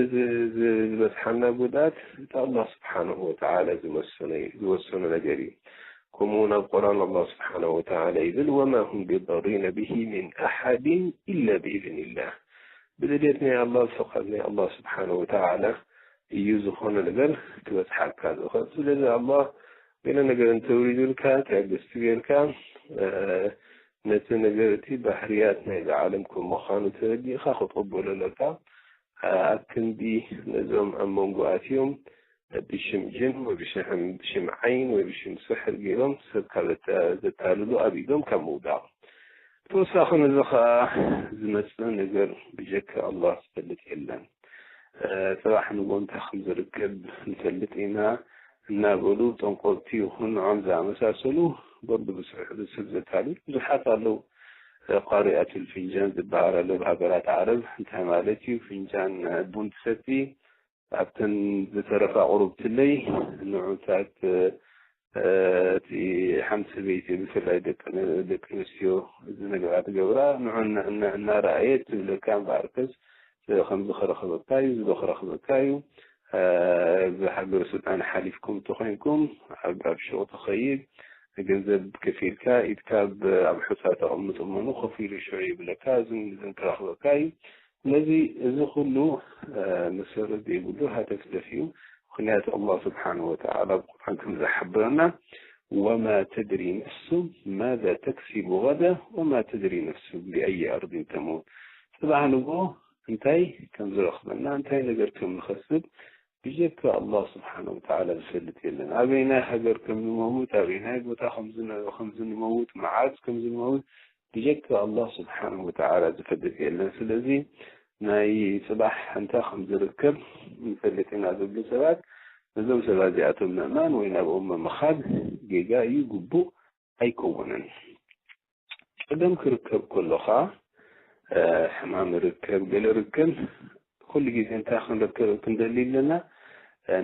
ዝበጽሓና ጉድኣት እቲ ኣላህ ስብሓንሁ ወተዓላ ዝወሰኖ ነገር እዩ። ከምኡ እውን ኣብ ቁርኣን ኣላህ ስብሓንሁ ወተዓላ ይብል ወማ ሁም ቢደሪነ ብሂ ሚን ኣሓድን ኢላ ብኢዝኒላህ። ብድልየት ናይ ኣላህ፣ ብፍቓድ ናይ ኣላህ ስብሓንሁ ወተዓላ እዩ ዝኾነ ነገር ክበጽሓካ ዝኽእል። ስለዚ ኣላህ ገለ ነገር እንተውሪዱልካ ትዕግስቲ ጌርካ ነቲ ነገር እቲ ባህርያት ናይዚ ዓለም ከም ምዃኑ ተረዲእኻ ክትቕበሎ ኣለካ። ኣብ ክንዲ ነዞም ኣብ መንጎ ኣትዮም ብሽም ጅን ወይ ብሽም ዓይን ወይ ብሽም ስሕር ገይሮም ሰብ ካብ ዘታልሉ ኣብ ኢዶም ካብ ምውዳቕ። ብተወሳኺ ነዚ ኸኣ ዝመጽእ ነገር ብጀካ ኣላህ ዝፈልጥ የለን። ጽባሕ ንጎ እንታይ ከም ዝርከብ ንፈልጥ ኢና እናበሉ ጠንቆልቲ ይኹን ንዖም ዝኣመሳሰሉ በርዱ ብስብ ዘታልሉ ብዙሓት ኣለዉ። ቃሪኣቱል ፍንጃን ዝበሃል ኣሎ ኣብ ሃገራት ዓረብ። እንታይ ማለት እዩ? ፍንጃን ቡን ትሰቲ ኣብተን ዝተረፋ ቁሩብትለይ ንዑታት እቲ ሓንቲ ሰበይቲ ብፍላይ ደቂ ኣንስትዮ እዚ ነገራት ገብራ ንዑ እናረኣየት ትብለካ እምበኣርከስ ከምዚ ክረኽበካ እዩ፣ እዚ ክረኽበካ እዩ። ብሃገር ሱዳን ሓሊፍኩም እንተኾይንኩም ኣብ ሹቕ ትኸይድ ገንዘብ ከፊልካ ኢድካ ኣብ ሑጻ ተቐምጥ እሞ ኮፍ ኢሉ ሽዑ ይብለካ፣ እዝን እዝን ክረኽበካ እዩ። ስለዚ እዚ ኩሉ መሰረት ዘይብሉ ሃተፍተፍ እዩ። ምኽንያቱ ኣላህ ስብሓንሁ ወተዓላ ኣብ ቁርኣን ከም ዝሓብረና ወማ ተድሪ ነፍሱ ማዛ ተክሲቡ ገዳ ወማ ተድሪ ነፍሱ ብኣይ ኣርድን ተሙት። ጽባሕ ንግሆ እንታይ ከም ዝረኽበና እንታይ ነገር ከም ንኸስብ ብጀካ ኣላህ ስብሓንሁ ወተዓላ ዝፈልጥ የለን። ኣበይናይ ሃገር ከም ንመውት፣ ኣበይናይ ቦታ ከም ንመውት፣ መዓዝ ከም ንመውት ብጀካ ኣላህ ስብሓንሁ ወተዓላ ዝፈልጥ የለን። ስለዚ ናይ ጽባሕ እንታይ ከም ዝርከብ ንፈልጥ ኢና ዝብሉ ሰባት ነዞም ሰባት እዚኣቶም ምእማን ወይ ናብኦም ምምኻድ ጌጋ እዩ፣ ግቡእ ኣይከውንን። ጸገም ክርከብ ከሎ ኸኣ ሕማም ርከብ ገለ ርከብ ኩሉ ግዜ እንታይ ክንረክብ ክንደሊ ኣለና?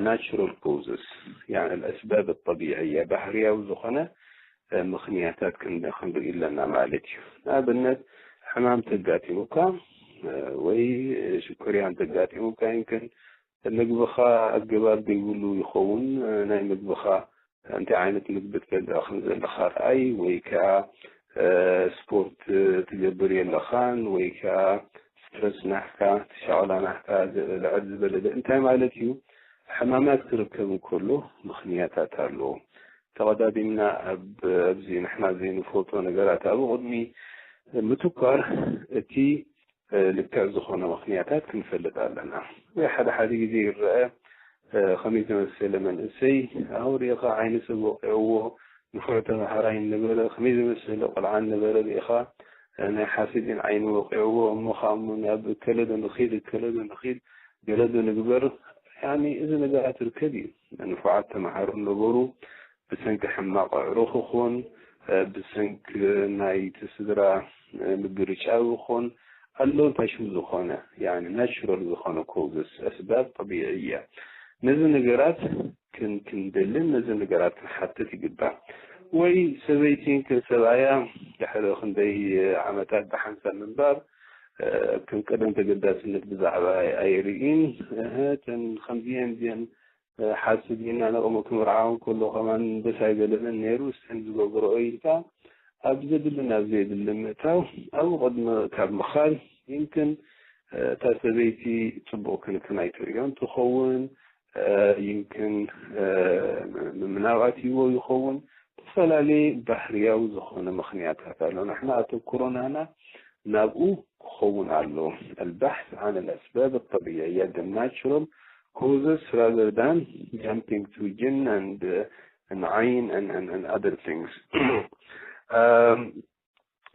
ናቹራል ኮውዝስ ያኒ ኣስባብ ጠቢዕያ ባህርያዊ ዝኾነ ምኽንያታት ክንርኢ ኣለና ማለት እዩ። ንኣብነት ሕማም ተጋጢሙካ ወይ ሽኮርያ እንተጋጢሙካ ይምክን ምግብኻ ኣገባብ ዘይብሉ ይኸውን። ናይ ምግብኻ እንታይ ዓይነት ምግቢ ትበልዕ ከም ዘለኻ ርኣይ፣ ወይ ከዓ ስፖርት ትገብር የለኻን፣ ወይ ከዓ ስትረስ ናሕካ፣ ትሻቕላ ናሕካ ልዕል ዝበለ እንታይ ማለት እዩ? ሕማማት ክርከብ እንከሎ ምኽንያታት ኣለዎ። ተቐዳዲምና ኣብ ኣብዚ ንሕና ዘይንፈልጦ ነገራት ኣብ ቅድሚ ምትኳር እቲ ልክዕ ዝኾነ ምኽንያታት ክንፈልጥ ኣለና። ወይ ሓደ ሓደ ግዜ ይረአ ከመይ ዝመሰለ መንእሰይ ኣውሪኻ ዓይኒ ሰብ ወቂዕዎ ንፉዕ ተምሃራይ ነበረ፣ ከመይ ዝመሰለ ቆልዓ ነበረ ርኢኻ ናይ ሓሲድን ዓይኒ ወቂዕዎ እሞ ከኣ እሞ ናብ እከለ ዶ ንኺድ እከለ ዶ ንኺድ ገለ ዶ ንግበር። ያኒ እዚ ነገራት ርከብ እዩ። ንፉዓት ተምሃሮ ነበሩ። ብሰንኪ ሕማቕ ኣዕሩኽ ይኹን ብሰንኪ ናይቲ ስድራ ምግርጫው ይኹን ኣሎ እንታይ ሽሙ ዝኾነ ያኒ ናቹራል ዝኾነ ኮውዝስ ኣስባብ ጠቢዒ እያ። ነዚ ነገራት ክን ክንደልን ነዚ ነገራት ክንሓትት ይግባእ። ወይ ሰበይቲ ክን ሰብኣያ ድሕሪ ክንደይ ዓመታት ብሓንሳብ ምንባር ከም ቀደም ተገዳስነት ብዛዕባ ኣይርእን። እተን ከምዚአን እዚአን ሓስብ ኢና ነቕሙ ክምርዓውን ከሎ ከማን ደስ ኣይበለንን ነይሩ እስተን ዝገብርኦ ኢልካ ኣብ ዘድልን ኣብ ዘየድልን ምእታው ኣብኡ ቅድሚ ካብ ምኻድ ይምክን እታ ሰበይቲ ጽቡቕ ክንክን ኣይትርእዮን ትኸውን። ይምክን ምምናቕ ኣትይዎ ይኸውን። ዝተፈላለየ ባህርያዊ ዝኾነ ምኽንያታት ኣሎ። ንሕና ኣተኩሮናና ናብኡ ክኸውን ኣሎ። البحث عن الأسباب الطبيعية، the natural causes rather than jumping to jinn and uh, and عين and, and, and other things.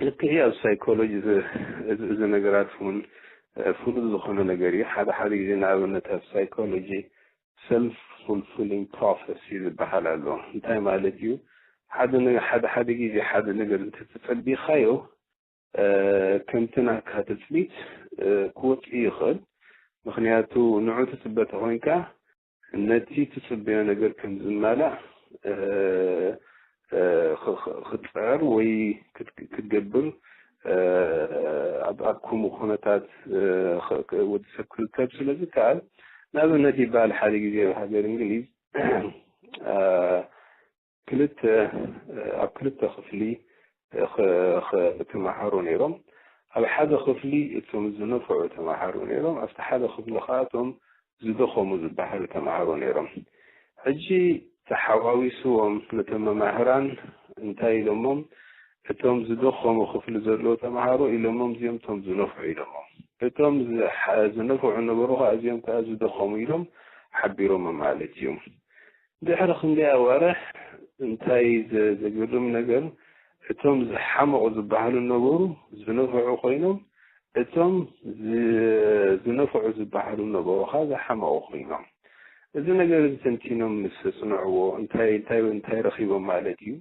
ልክዕ ኣብ ሳይኮሎጂ እዚ ነገራት እውን ፍሉጥ ዝኾነ ነገር እዩ። ሓደ ሓደ ግዜ ንኣብነት ኣብ ሳይኮሎጂ ሰልፍ ፉልፊሊንግ ፕሮፌሲ ዝበሃል ኣሎ። እንታይ ማለት እዩ? ሓደ ሓደ ሓደ ግዜ ሓደ ነገር እንተተጸቢኻዮ ከምቲ ናትካ ትጽቢት ክወጽእ ይኽእል። ምኽንያቱ ንዑ ትጽበ ተኾይንካ ነቲ ትጽበዮ ነገር ከም ዝማላእ ክትጽዕር ወይ ክትገብር ኣብ ከምኡ ኩነታት ወዲ ሰብ ክርከብ ስለ ዝከኣል፣ ንኣብነት ይበሃል ሓደ ግዜ ኣብ ሃገር እንግሊዝ ክልተ ኣብ ክልተ ክፍሊ ተምሃሮ ነይሮም። ኣብ ሓደ ክፍሊ እቶም ዝነፍዑ ተምሃሮ ነይሮም፣ ኣብቲ ሓደ ክፍሊ ከዓ እቶም ዝደኸሙ ዝበሃሉ ተምሃሮ ነይሮም። ሕጂ ተሓዋዊስዎም ነቶም መማህራን እንታይ ኢሎሞም? እቶም ዝደኸሙ ክፍሊ ዘለዉ ተምሃሮ ኢሎሞም፣ እዚኦም እቶም ዝነፍዑ ኢሎሞም። እቶም ዝነፍዑ ነበሩ ከዓ እዚኦም ከዓ ዝደኸሙ ኢሎም ሓቢሮም ማለት እዩ። ድሕሪ ክንደይ ኣዋርሕ እንታይ ዘግርም ነገር፣ እቶም ዝሓመቑ ዝበሃሉ ነበሩ ዝነፍዑ ኮይኖም እቶም ዝነፍዑ ዝበሃሉ ነበሩ ከዓ ዝሓመቑ ኮይኖም። እዚ ነገር እዚ ተንቲኖም ምስ ኣጽንዕዎ እንታይ እንታይ እንታይ ረኺቦም ማለት እዩ?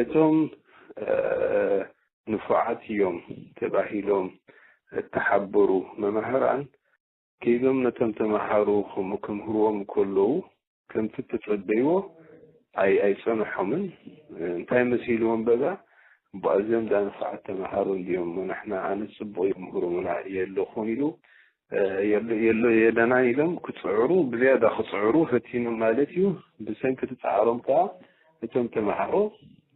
እቶም ንፉዓት እዮም ተባሂሎም እተሓበሩ መማህራን ከይዶም ነቶም ተምሃሮ ክምህርዎም ከለዉ ከምቲ እተጸበይዎ ኣይ ኣይጸንሖምን። እንታይ መሲልዎም በዛ እዚኦም ደኣ ንፉዓት ተምሃሮ እንድዮም እሞ ንሕና ኣነ ጽቡቕ ይምህሩና እየ ኣለኹን ኢሉ የለ የለ የለና ኢሎም ክጽዕሩ ብዝያዳ ክጽዕሩ ፈቲኖም ማለት እዩ። ብሰንኪ እቲ ጻዕሮም ከኣ እቶም ተምሃሮ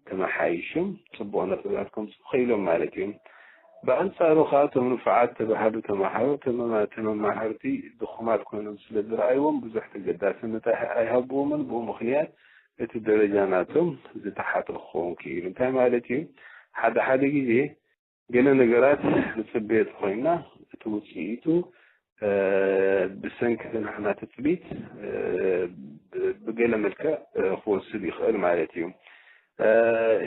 ተመሓይሾም ጽቡቕ ነጥብታት ከምጽኡ ኽኢሎም ማለት እዩ። ብኣንጻሩ ከኣ እቶም ንፉዓት ዝተባህሉ ተምሃሮ ተመማ- ተመማህርቲ ድኹማት ኮይኖም ስለ ዝረኣይዎም ብዙሕ ተገዳስነት ኣይ- ኣይሃብዎምን። ብኡ ምኽንያት እቲ ደረጃ ናቶም ዝተሓተ ክኸውን ክኢሉ። እንታይ ማለት እዩ? ሓደ ሓደ ግዜ ገለ ነገራት ንጽበዮ ተኾይንና እቲ ውጽኢቱ ብሰንኪ ናሕና ትጽቢት ብገለ መልክዕ ክወስድ ይኽእል ማለት እዩ።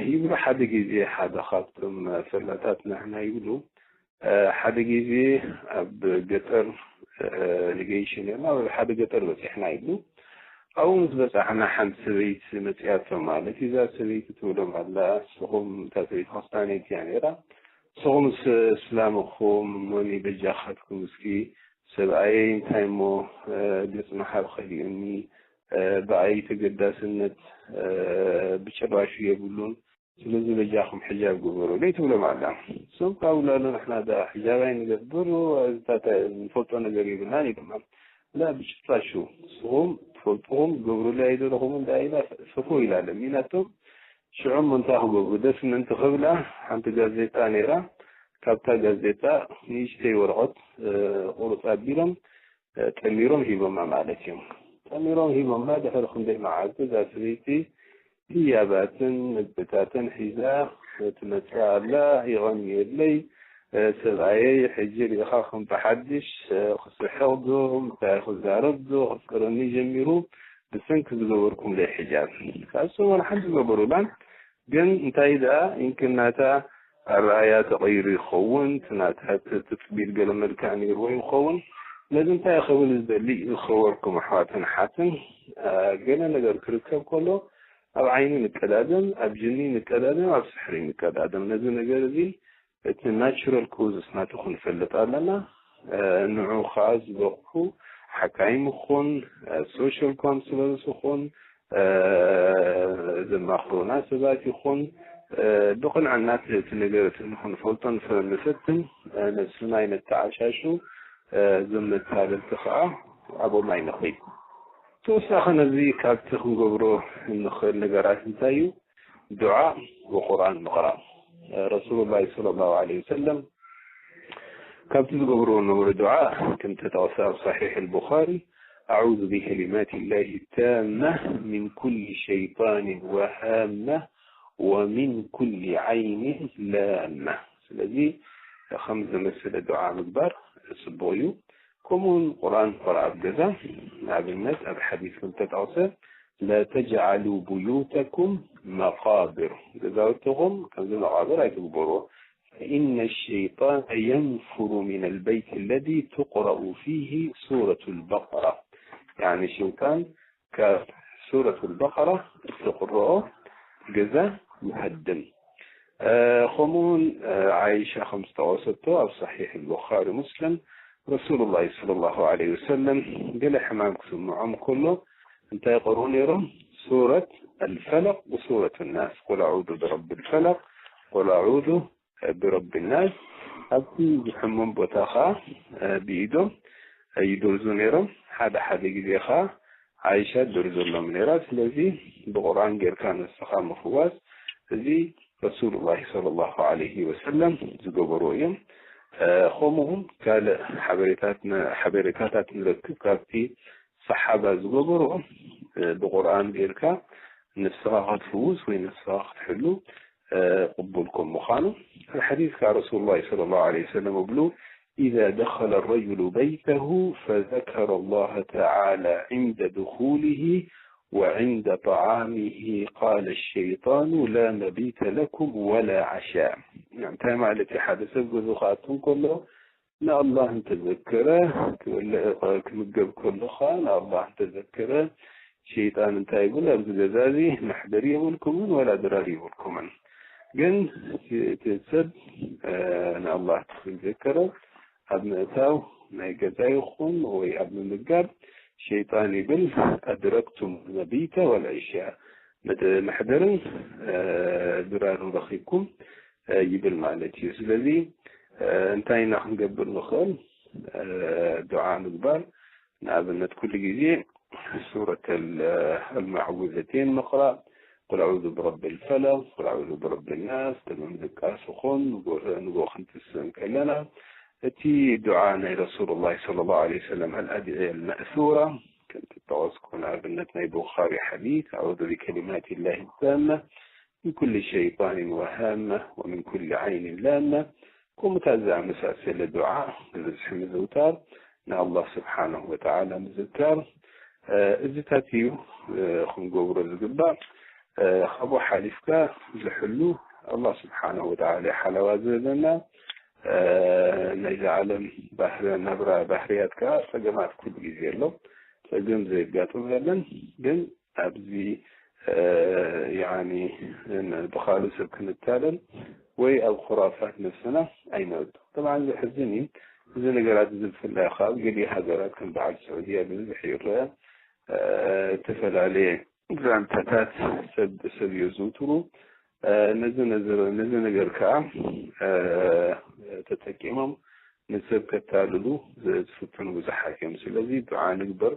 ይብሉ ሓደ ግዜ ሓደ ካብቶም ፈላጣት ናሕና ይብሉ ሓደ ግዜ ኣብ ገጠር ንገይሽ ነርና ኣብ ሓደ ገጠር በጺሕና ይብሉ። ኣብኡ ምስ በጻሕና ሓንቲ ሰበይቲ መጺኣቶም ማለት እዩ። እዛ ሰበይቲ ትብሎም ኣላ ንስኹም እታ ሰበይቲ ክርስትያነይቲ እያ ነይራ። ንስኹምስ እስላም ኢኹም እሞኒ በጃኻትኩም እስኪ ሰብኣየይ እንታይ እሞ ገጽ መሓብ ከሊኡኒ ብኣይ ተገዳስነት ብጭራሹ የብሉን። ስለዚ በጃኹም ሕጃብ ግበሩ ለይትብሎም ኣላ። እሶም ካብላሉ ንሕና ዳ ሕጃብ ኣይንገብር፣ ንፈልጦ ነገር የብልናን ይብሎም። ላ ብጭፋሹ ንስኹም ትፈልጥኹም ግብሩለይ ኣይደለኹም እንዳ ኢላ ስፉ ኢላ ለሚናቶም። ሽዑም እንታይ ክገብሩ ደስ ምእንቲ ክብላ ሓንቲ ጋዜጣ ነይራ። ካብታ ጋዜጣ ንእሽተይ ወረቐት ቁርፅ ኣቢሎም ጠሚሮም ሂቦማ ማለት እዮም። ጠሚሮም ሂቦማ ድሕሪ ክንደይ መዓልቲ እዛ ሰበይቲ ህያባትን ምግብታትን ሒዛ ትመፅእ ኣላ። ይቐንየለይ ሰብኣየይ ሕጂ ሪኢኻ ከም ብሓድሽ ክስሕቕ ዶ እንታይ ክዛረብ ዶ ከፍቅረኒ ጀሚሩ ብሰንኪ ዝገበርኩምለይ ሕጃብ። ካብሶም ዋላ ሓንቲ ዝገበሩላን ግን እንታይ ደኣ ይንክናታ ኣረኣያ ተቐይሩ ይኸውን ትናታ ትፅቢት ገለ መልክዕ ነይርዎ ይኸውን። ነዚ እንታይ ክብል ዝደሊ ዝኸበርኩም ኣሕዋትን ሓትን ገለ ነገር ክርከብ ከሎ ኣብ ዓይኒ ንቀዳደም፣ ኣብ ጅኒ ንቀዳደም፣ ኣብ ስሕሪ ንቀዳደም። ነዚ ነገር እዚ እቲ ናቹራል ኮዝስ ናቱ ክንፈልጥ ኣለና። ንዑ ከዓ ዝበቕሑ ሓካይም ይኹን ሶሻል ካውንስለርስ ይኹን ዘማኽሩና ሰባት ይኹን ብቕንዕና እቲ ነገር እቲ ንክንፈልጦ ንፈ- ንፈትን ነብስና ይነተዓሻሹ። እዞም መታለልቲ ከዓ ኣብኦም ኣይንኽይድ። ተወሳኺ ነዚ ካብቲ ክንገብሮ እንኽእል ነገራት እንታይ እዩ? ዱዓ ወቁርኣን ምቕራእ። ረሱሉላህ ሰለላሁ ዐለይሂ ወሰለም ካብቲ ዝገብርዎ ነበሩ ዱዓ ከም ተጠቕሰ ኣብ ሰሒሕ ኣልቡኻሪ ኣዑዙ ቢከሊማት ላሂ ታማ ሚን ኩሊ ሸይጣንን ወሃማ ወሚን ኩሊ ዓይንን ላማ። ስለዚ ከም ዝመስለ ዱዓ ምግባር ጽቡቕ እዩ። ከምኡውን ቁርኣን ቁርኣ ኣብ ገዛ ንኣብነት ኣብ ሓዲስ ከም ተጠቕሰ ላ ተጅዓሉ ቡዩተኩም መቃብር ገዛውትኹም ከምዚ መቃብር ኣይትግበርዎ። فإن الشيطان ينفر من البيت الذي تقرأ فيه سورة البقرة يعني شيطان ካብ ሱረት البقرة እትቕረኦ ገዛ ይሃድም። ከምኡውን ዓይሻ ከም ዝጠቐሰቶ ኣብ ሰሒሕ البخاري مسلم رسول الله صلى الله عليه وسلم ገለ ሕማም ክስምዖም ከሎ እንታይ ይቐርኡ ነይሮም? ሱረት الفلق وسورة الناس قل أعوذ برب الفلق قل أعوذ برب الناس ኣብቲ ዝሕመም ቦታ ከዓ ብኢዶም ይደርዙ ነይሮም። ሓደ ሓደ ግዜ ከዓ ዓይሻ ደርዘሎም ነይራ። ስለዚ ብቁርኣን ጌርካ ነስኻ ምፍዋስ እዚ ረሱሉላሂ ሰለላሁ ዐለይሂ ወሰለም ዝገበርዎ እዮም። ከምኡ እውን ካልእ ሓበሬታት ሓበሬታታት ንረክብ ካብቲ ሰሓባ ዝገበርዎ ብቁርኣን ጌርካ ነፍስኻ ክትፍውስ ወይ ነፍስኻ ክትሕሉ ቅቡል ከም ምዃኑ ኣብ ሓዲስ ከዓ ረሱሉላሂ ሰለላሁ ዐለይሂ ወሰለም እብሉ إذا دخل الرجل بيته فذكر الله تعالى عند دخوله وعند طعامه قال الشيطان لا مبيت لكم ولا عشاء። እንታይ ማለት እዩ? ሓደ ሰብ ገዝኡ ክኣቱ እንከሎ ንኣላህ እንተዘከረ፣ ክበልዕ ክምገብ ከሎ ከዓ ንኣላህ እንተዘከረ፣ ሸይጣን እንታይ ይብል? ኣብዚ ገዛ እዚ መሕደሪ የብልኩምን ወላ ድራር የብልኩምን። ግን እቲ ሰብ ንኣላህ እንተዘከረ ኣብ ምእታው ናይ ገዛ ይኹን ወይ ኣብ ምምጋብ ሸይጣን ይብል ኣድረክቱም መቢተ ወልዕሻ መሕደርን ድራርን ረኺብኩም ይብል ማለት እዩ። ስለዚ እንታይ ኢና ክንገብር ንኽእል? ዱዓ ምግባር። ንኣብነት ኩሉ ግዜ ሱረት ኣልማዕውዘቴን ምቕራእ፣ ቁል ኣዑዙ ብረቢ ልፈለቅ፣ ቁል ኣዑዙ ብረቢ ናስ፣ ደመም ድቃስ ይኹን ንጎ ክንትስእ ከለና እቲ ዱዓ ናይ ረሱሉላህ ሰለላሁ ዐለይሂ ወሰለም ኣልኣድዕየ ኣልመእሱራ ከም ትጠቐስኩ ንኣብነት ናይ ቡኻሪ ሓዲት ኣዑዙ ቢከሊማት ላሂ ታማ من كل شيطان وهامة ومن كل عين لامة ከምኡታት ዝኣመሳሰለ ዱዓ ብብዝሒ ምዝውታር ንኣላህ ስብሓነሁ ወተዓላ ምዝካር እዚታት እዩ ክንገብሮ ዝግባእ። ካብኡ ሓሊፍካ ዝሕሉ ኣላህ ስብሓነሁ ወተዓላ ሓለዋ ዝህበና ናይዚ ዓለም ናብራ ባህርያት ከዓ ፀገማት ኩሉ ግዜ ኣሎ። ፀገም ዘየጋጥም የለን። ግን ኣብዚ ብካልእ ሰብ ክንታለል ወይ ኣብ ኩራፋት ነብስና ኣይነእቱ። ጠብዓን ዘሕዝን እዩ። እዚ ነገራት እዚ ብፍላይ ከዓ ኣብ ገሊኡ ሃገራት ከም በዓል ስዑድያ ብብዝሒ ይረአ። ዝተፈላለየ ዛንታታት ሰብ ሰብ የዘውትሩ። ነዚ ነገር ከዓ ተጠቂሞም ንሰብ ከታልሉ ዝፍትኑ ብዙሓት እዮም። ስለዚ ዱዓ ንግበር፣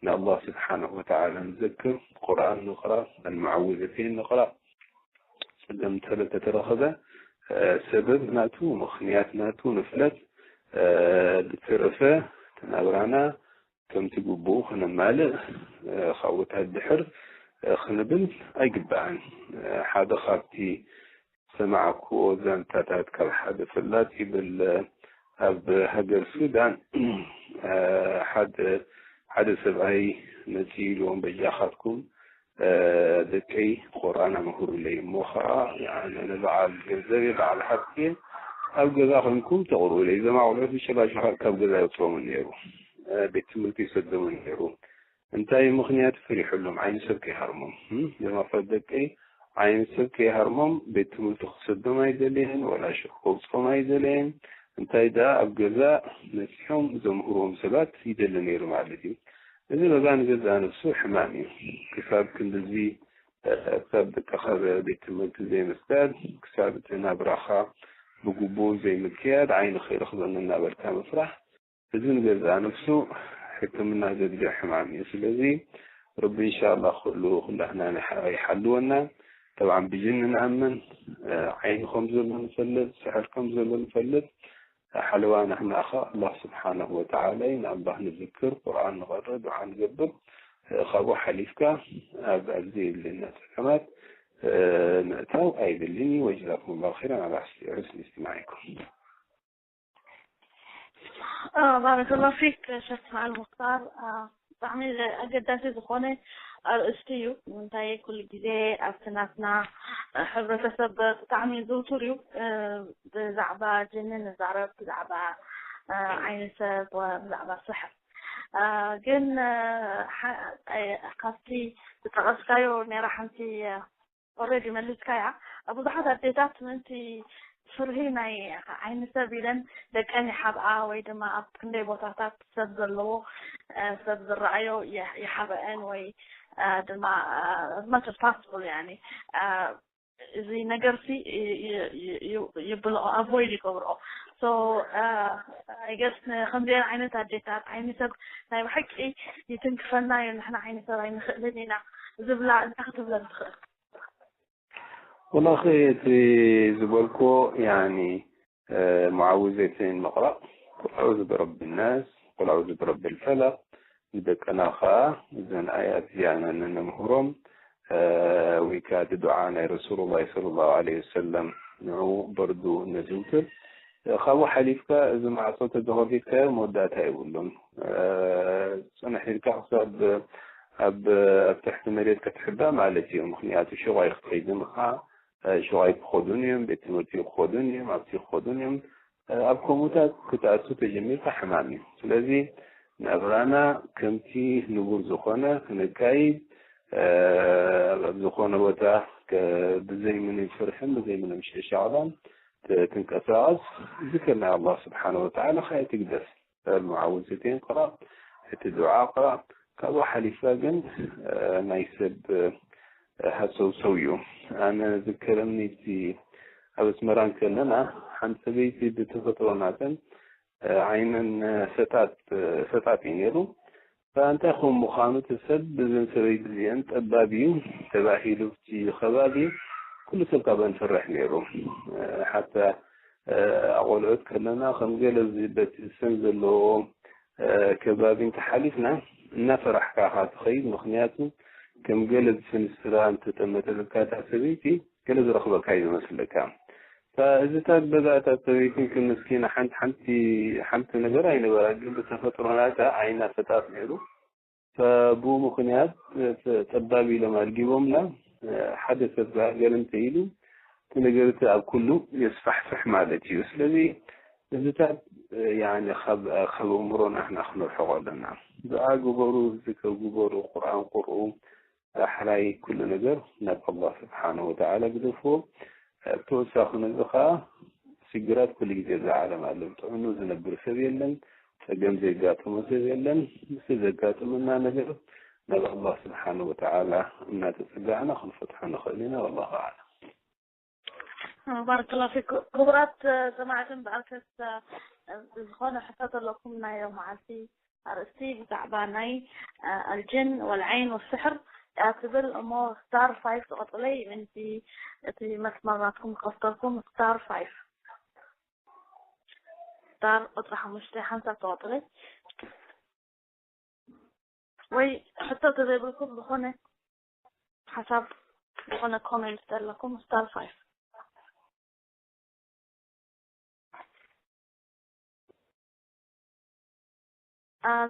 ንኣላህ ስብሓነሁ ወተዓላ ንዘክር፣ ቁርኣን ንቕራ፣ ኣልሙዓውዘተይን ንቕራ። ጸገም ተተረኸበ ሰበብ ናቱ፣ ምኽንያት ናቱ ንፍለጥ። ብተረፈ ተናብራና ከምቲ ግቡኡ ክነማልእ፣ ካብኡ ድሕር ክንብል ኣይግባእን። ሓደ ካብቲ ዝሰማዕክዎ ዛንታታት ካብ ሓደ ፈላጥ ይብል፣ ኣብ ሃገር ሱዳን ሓደ ሓደ ሰብኣይ መጺኡ ኢልዎም፣ በጃኻትኩም ደቀይ ቁርኣን ኣምህሩለይ፣ እሞ ኸዓ ንበዓል ገንዘብ እየ፣ በዓል ሃብቲ እየ፣ ኣብ ገዛ ኮንኩም ተቕርኡለይ። እዞም ኣቑልዑት ብሸባሸባ ካብ ገዛ የውፅኦምን ነይሩ፣ ቤት ትምህርቲ ይሰዶምን ነይሩ። እንታይ ምኽንያት? ፈሪሑሎም፣ ዓይኒ ሰብ ከይሃርሞም። እም፣ ደማፍረት ደቀይ ዓይኒ ሰብ ከይሃርሞም፣ ቤት ትምህርቲ ክሰዶም ኣይደለየን፣ ወላ ሽቕ ከውፅኦም ኣይደለየን። እንታይ ደኣ ኣብ ገዛ መፂኦም ዘምህርዎም ሰባት ይደሊ ነይሩ ማለት እዩ። እዚ በዛ ንገዛእ ነፍሱ ሕማም እዩ። ክሳብ ክንድዚ፣ ክሳብ ደቅኻ ቤት ትምህርቲ ዘይምስዳድ፣ ክሳብ እቲ ናብራኻ ብግቡእ ዘይምክያድ፣ ዓይኒ ከይረኽበኒ እናበልካ ምፍራሕ፣ እዚ ንገዛእ ነፍሱ ሕክምና ዘድልዮ ሕማም እዩ። ስለዚ ረቢ እንሻላ ኩሉ ኩላህና ይሓልወና። ጠብዓን ብጅን ንኣምን፣ ዓይኒ ከም ዘሎ ንፈልጥ፣ ስሕር ከም ዘሎ ንፈልጥ። ሓለዋ ንሕና ኸ ኣላህ ስብሓነሁ ወተዓላ እዩ። ንኣላህ ንዝክር፣ ቁርኣን ንቐርእ፣ ዱዓ ንገብር። ካብኡ ሓሊፍካ ኣብ ኣብዚ የድልየና ጸገማት ምእታው ኣይድልን እዩ። ወጀዛኩም ላሁ ኸይራን ዓላ ሑስኒ እስትማዒኩም። ባረከላሁ ፊክ ሸክ መዓል ሙክታር። ብጣዕሚ ኣገዳሲ ዝኾነ ኣርእስቲ እዩ። ንምንታይ ኩሉ ግዜ ኣብቲ ናትና ሕብረተሰብ ብጣዕሚ ዝውቱር እዩ። ብዛዕባ ጅኒ ንዛረብ፣ ብዛዕባ ዓይኒ ሰብ፣ ብዛዕባ ስሕር። ግን ካብቲ ዝጠቐስካዮ ነይራ ሓንቲ ኦልሬዲ መሊስካያ። ብዙሓት ኣዴታት ምእንቲ ፍርሂ ናይ ዓይኒ ሰብ ኢለን ደቀን ይሓብኣ ወይ ድማ ኣብ ክንደይ ቦታታት ሰብ ዘለዎ ሰብ ዝረኣዮ ይሓብኣን ወይ ድማ as much as possible ያኒ እዚ ነገርሲ ይብልኦ ኣቮይድ ይገብርኦ። So I guess ከምዚአን ዓይነት ኣዴታት ዓይኒ ሰብ ናይ ብሓቂ ይትንክፈና እዩ፣ ንሕና ዓይኒ ሰብ ኣይንኽእልን ኢና ዝብላ እንታይ ክትብለን ትኽእል? ወላኺ እቲ ዝበልክዎ ያኒ ሙዓውዘተይን ምቕራእ፣ ቁል ኣዑዙ ብረቢ ናስ፣ ቁል ኣዑዙ ብረቢ ልፈለቕ፣ ንደቅና ኸዓ እዘን ኣያት እዚኣና ነነምህሮም ወይ ከዓ እቲ ዱዓ ናይ ረሱሉላህ ሰለላሁ ዐለይሂ ወሰለም ንዑ በርዱ ነዘውትር። ካብኡ ሓሊፍካ እዚ ማዕፆ ተተኸፊትካዮ መወዳእታ የብሉን። ፅንሕ ኢልካ ክሳብ ኣብ ኣብ ትሕቲ መሬት ክትሕባ ማለት እዩ። ምኽንያቱ ሹቕ ኣይክትኸይድን ኢኻ። ሹቕ ኣይክኸዱን እዮም፣ ቤት ትምህርቲ ክኸዱን እዮም፣ ኣብቲ ክኸዱን እዮም። ኣብ ከምኡታት ክትኣቱ ተጀሚርካ ሕማም እዩ። ስለዚ ናብራና ከምቲ ንቡር ዝኾነ ክነካይድ፣ ኣብ ዝኾነ ቦታ ብዘይ ምንም ፍርሕን ብዘይ ምንም ሽዕሻዕታን ትንቀሳቐስ፣ ዝክር ናይ ኣላህ ስብሓነ ወተዓላ ከኣ ኣይትግደፍ። ሙዓውዘተይን ቅራእ፣ እቲ ዱዓ ቅራእ። ካብኡ ሓሊፍካ ግን ናይ ሰብ ሃሰውሰው እዩ። ኣነ ዝከረኒ እቲ ኣብ ኣስመራ እንከለና ሓንቲ ሰበይቲ ብተፈጥሮ ናተን ዓይነን ሰጣጥ ሰጣጥ እዩ ነይሩ። እንታይ ከም ምዃኑ እቲ ሰብ ብዘን ሰበይቲ እዚአን ጠባብ እዩ ተባሂሉ እቲ ከባቢ ኩሉ ሰብ ካብአን ፈርሕ ነይሩ። ሓታ ኣቆልዑት ከለና ከም ገለ በቲ ሰን ዘለዎ ከባቢ እንተሓሊፍና እናፈራሕካ ኢኻ ትኸይድ። ምኽንያቱ ከም ገለ ብስንስራ እንተጠመተትካ እታ ሰበይቲ ገለ ዝረኽበካ እዩ ዝመስለካ። እዚታት በዛ እታ ሰበይቲ ምስኪና ሓንቲ ሓንቲ ሓንቲ ነገር ኣይነበራ፣ ግን ብተፈጥሮ ናታ ዓይና ሰጣጥ ነይሩ። ብኡ ምኽንያት ጠባብ ኢሎም ኣድጊቦምና። ሓደ ሰብ ገለ እንተኢሉ እቲ ነገር እቲ ኣብ ኩሉ የስፋሕፍሕ ማለት እዩ። ስለዚ እዚታት ያኒ ካብ ካብ ኣእምሮና ንሕና ክነርሕቆ ኣለና። ዱዓ ግበሩ፣ ዝክር ግበሩ፣ ቁርኣን ቅርኡ፣ ዳሕራይ ኩሉ ነገር ናብ ኣላህ ስብሓነሁ ወተዓላ ግደፍዎ። ብተወሳኺ ነዚ ኸዓ ሽግራት ኩሉ ግዜ እዛ ዓለም ኣሎ። ጥዕኑ ዝነብር ሰብ የለን፣ ፀገም ዘጋጥሞ ሰብ የለን። ምስቲ ዘጋጥመና ነገር ናብ ኣላህ ስብሓነሁ ወተዓላ እናተፀጋዕና ክንፈትሖ ንኽእል ኢና። ወላሁ ኣዕለም። ባረከላሁ ፊኩም። ክቡራት ሰማዕትን ብኣርከስ ዝኾነ ሕቶ ዘለኩም ናይ ዮም መዓልቲ ኣርእስቲ ብዛዕባ ናይ ኣልጅን ወልዓይን ወስሕር እያ ትብል እሞ ስታር ፋይፍ ትቐጥለይ ምንቲ እቲ መስመር ናትኩም ክኸፍተልኩም ስታር ፋይፍ ስታር ቁፅሪ ሓሙሽተ ሓንሳብ ትቐጥለይ ወይ ሕቶ ተዘይብልኩም ዝኾነ ሓሳብ ዝኾነ ኮሜንት ዘለኩም ስታር ፋይፍ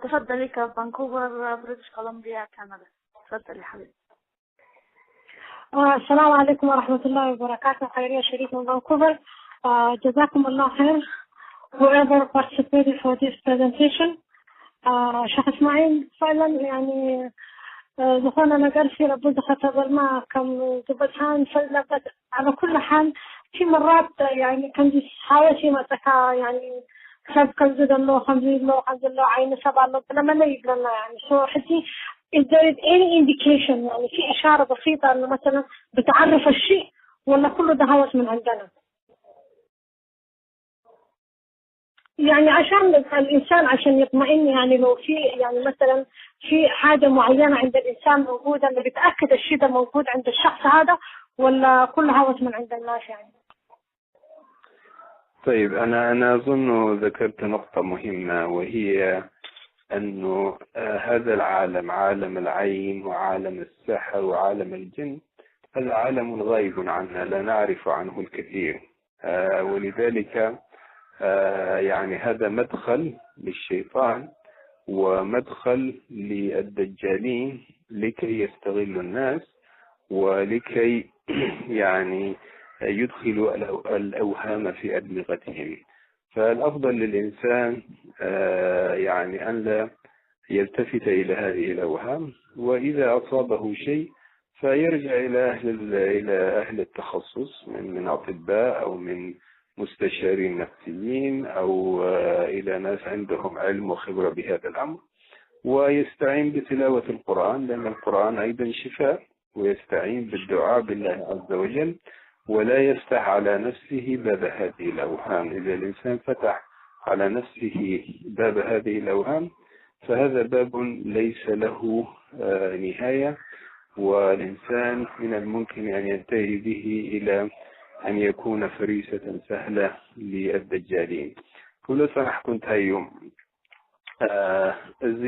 ተፈደሊ ካብ ቫንኩቨር ብሪቲሽ ኮሎምቢያ ካናዳ ተፈደሊ ሓቢቢ السلام عليكم ورحمة الله وبركاته. خيرية شريف من فانكوفر. جزاكم الله خير. Whoever participated for this presentation. شيخ إسماعيل فعلا يعني ዝኾነ ነገር ሲረቡ ዝኸተበልና ከም ዝበፅሓ ንፈልለበት ኣብ ኩሉ ሓል እቲ ምራት ከምዚ ሓወስ ይመፀካ ሰብ ከምዚ ዘሎ ከምዚ ኣሎ ከምዚ ኣሎ ዓይኒ ሰብ ኣሎ ብለመለ ይብለና ሶ ሕጂ is there is any indication يعني في إشارة بسيطة أنه مثلا بتعرف الشيء ولا كله ده هوس من عندنا يعني عشان الإنسان عشان يطمئن يعني لو في يعني مثلا في حاجة معينة عند الإنسان موجودة اللي بتأكد الشيء ده موجود عند الشخص هذا ولا كل هوس من عند الناس يعني طيب أنا أنا أظن ذكرت نقطة مهمة وهي أنه هذا العالم عالم العين وعالم السحر وعالم الجن هذا عالم غيب عنا لا نعرف عنه الكثير ولذلك يعني هذا مدخل للشيطان ومدخل للدجالين لكي يستغلوا الناس ولكي يعني يدخلوا الأوهام في أدمغتهم فالأفضل للإنسان يعني أن لا يلتفت إلى هذه الأوهام وإذا أصابه شيء فيرجع إلى أهل إلى أهل التخصص من من أطباء أو من مستشارين نفسيين أو إلى ناس عندهم علم وخبرة بهذا الأمر ويستعين بتلاوة القرآن لأن القرآن أيضا شفاء ويستعين بالدعاء بالله عز وجل ولا يفتح على نفسه باب هذه الأوهام إذا الإنسان فتح على نفسه باب هذه الأوهام فهذا باب ليس له نهاية والإنسان من الممكن أن ينتهي به إلى أن يكون فريسة سهلة للدجالين كل صنح كنت هيوم እዚ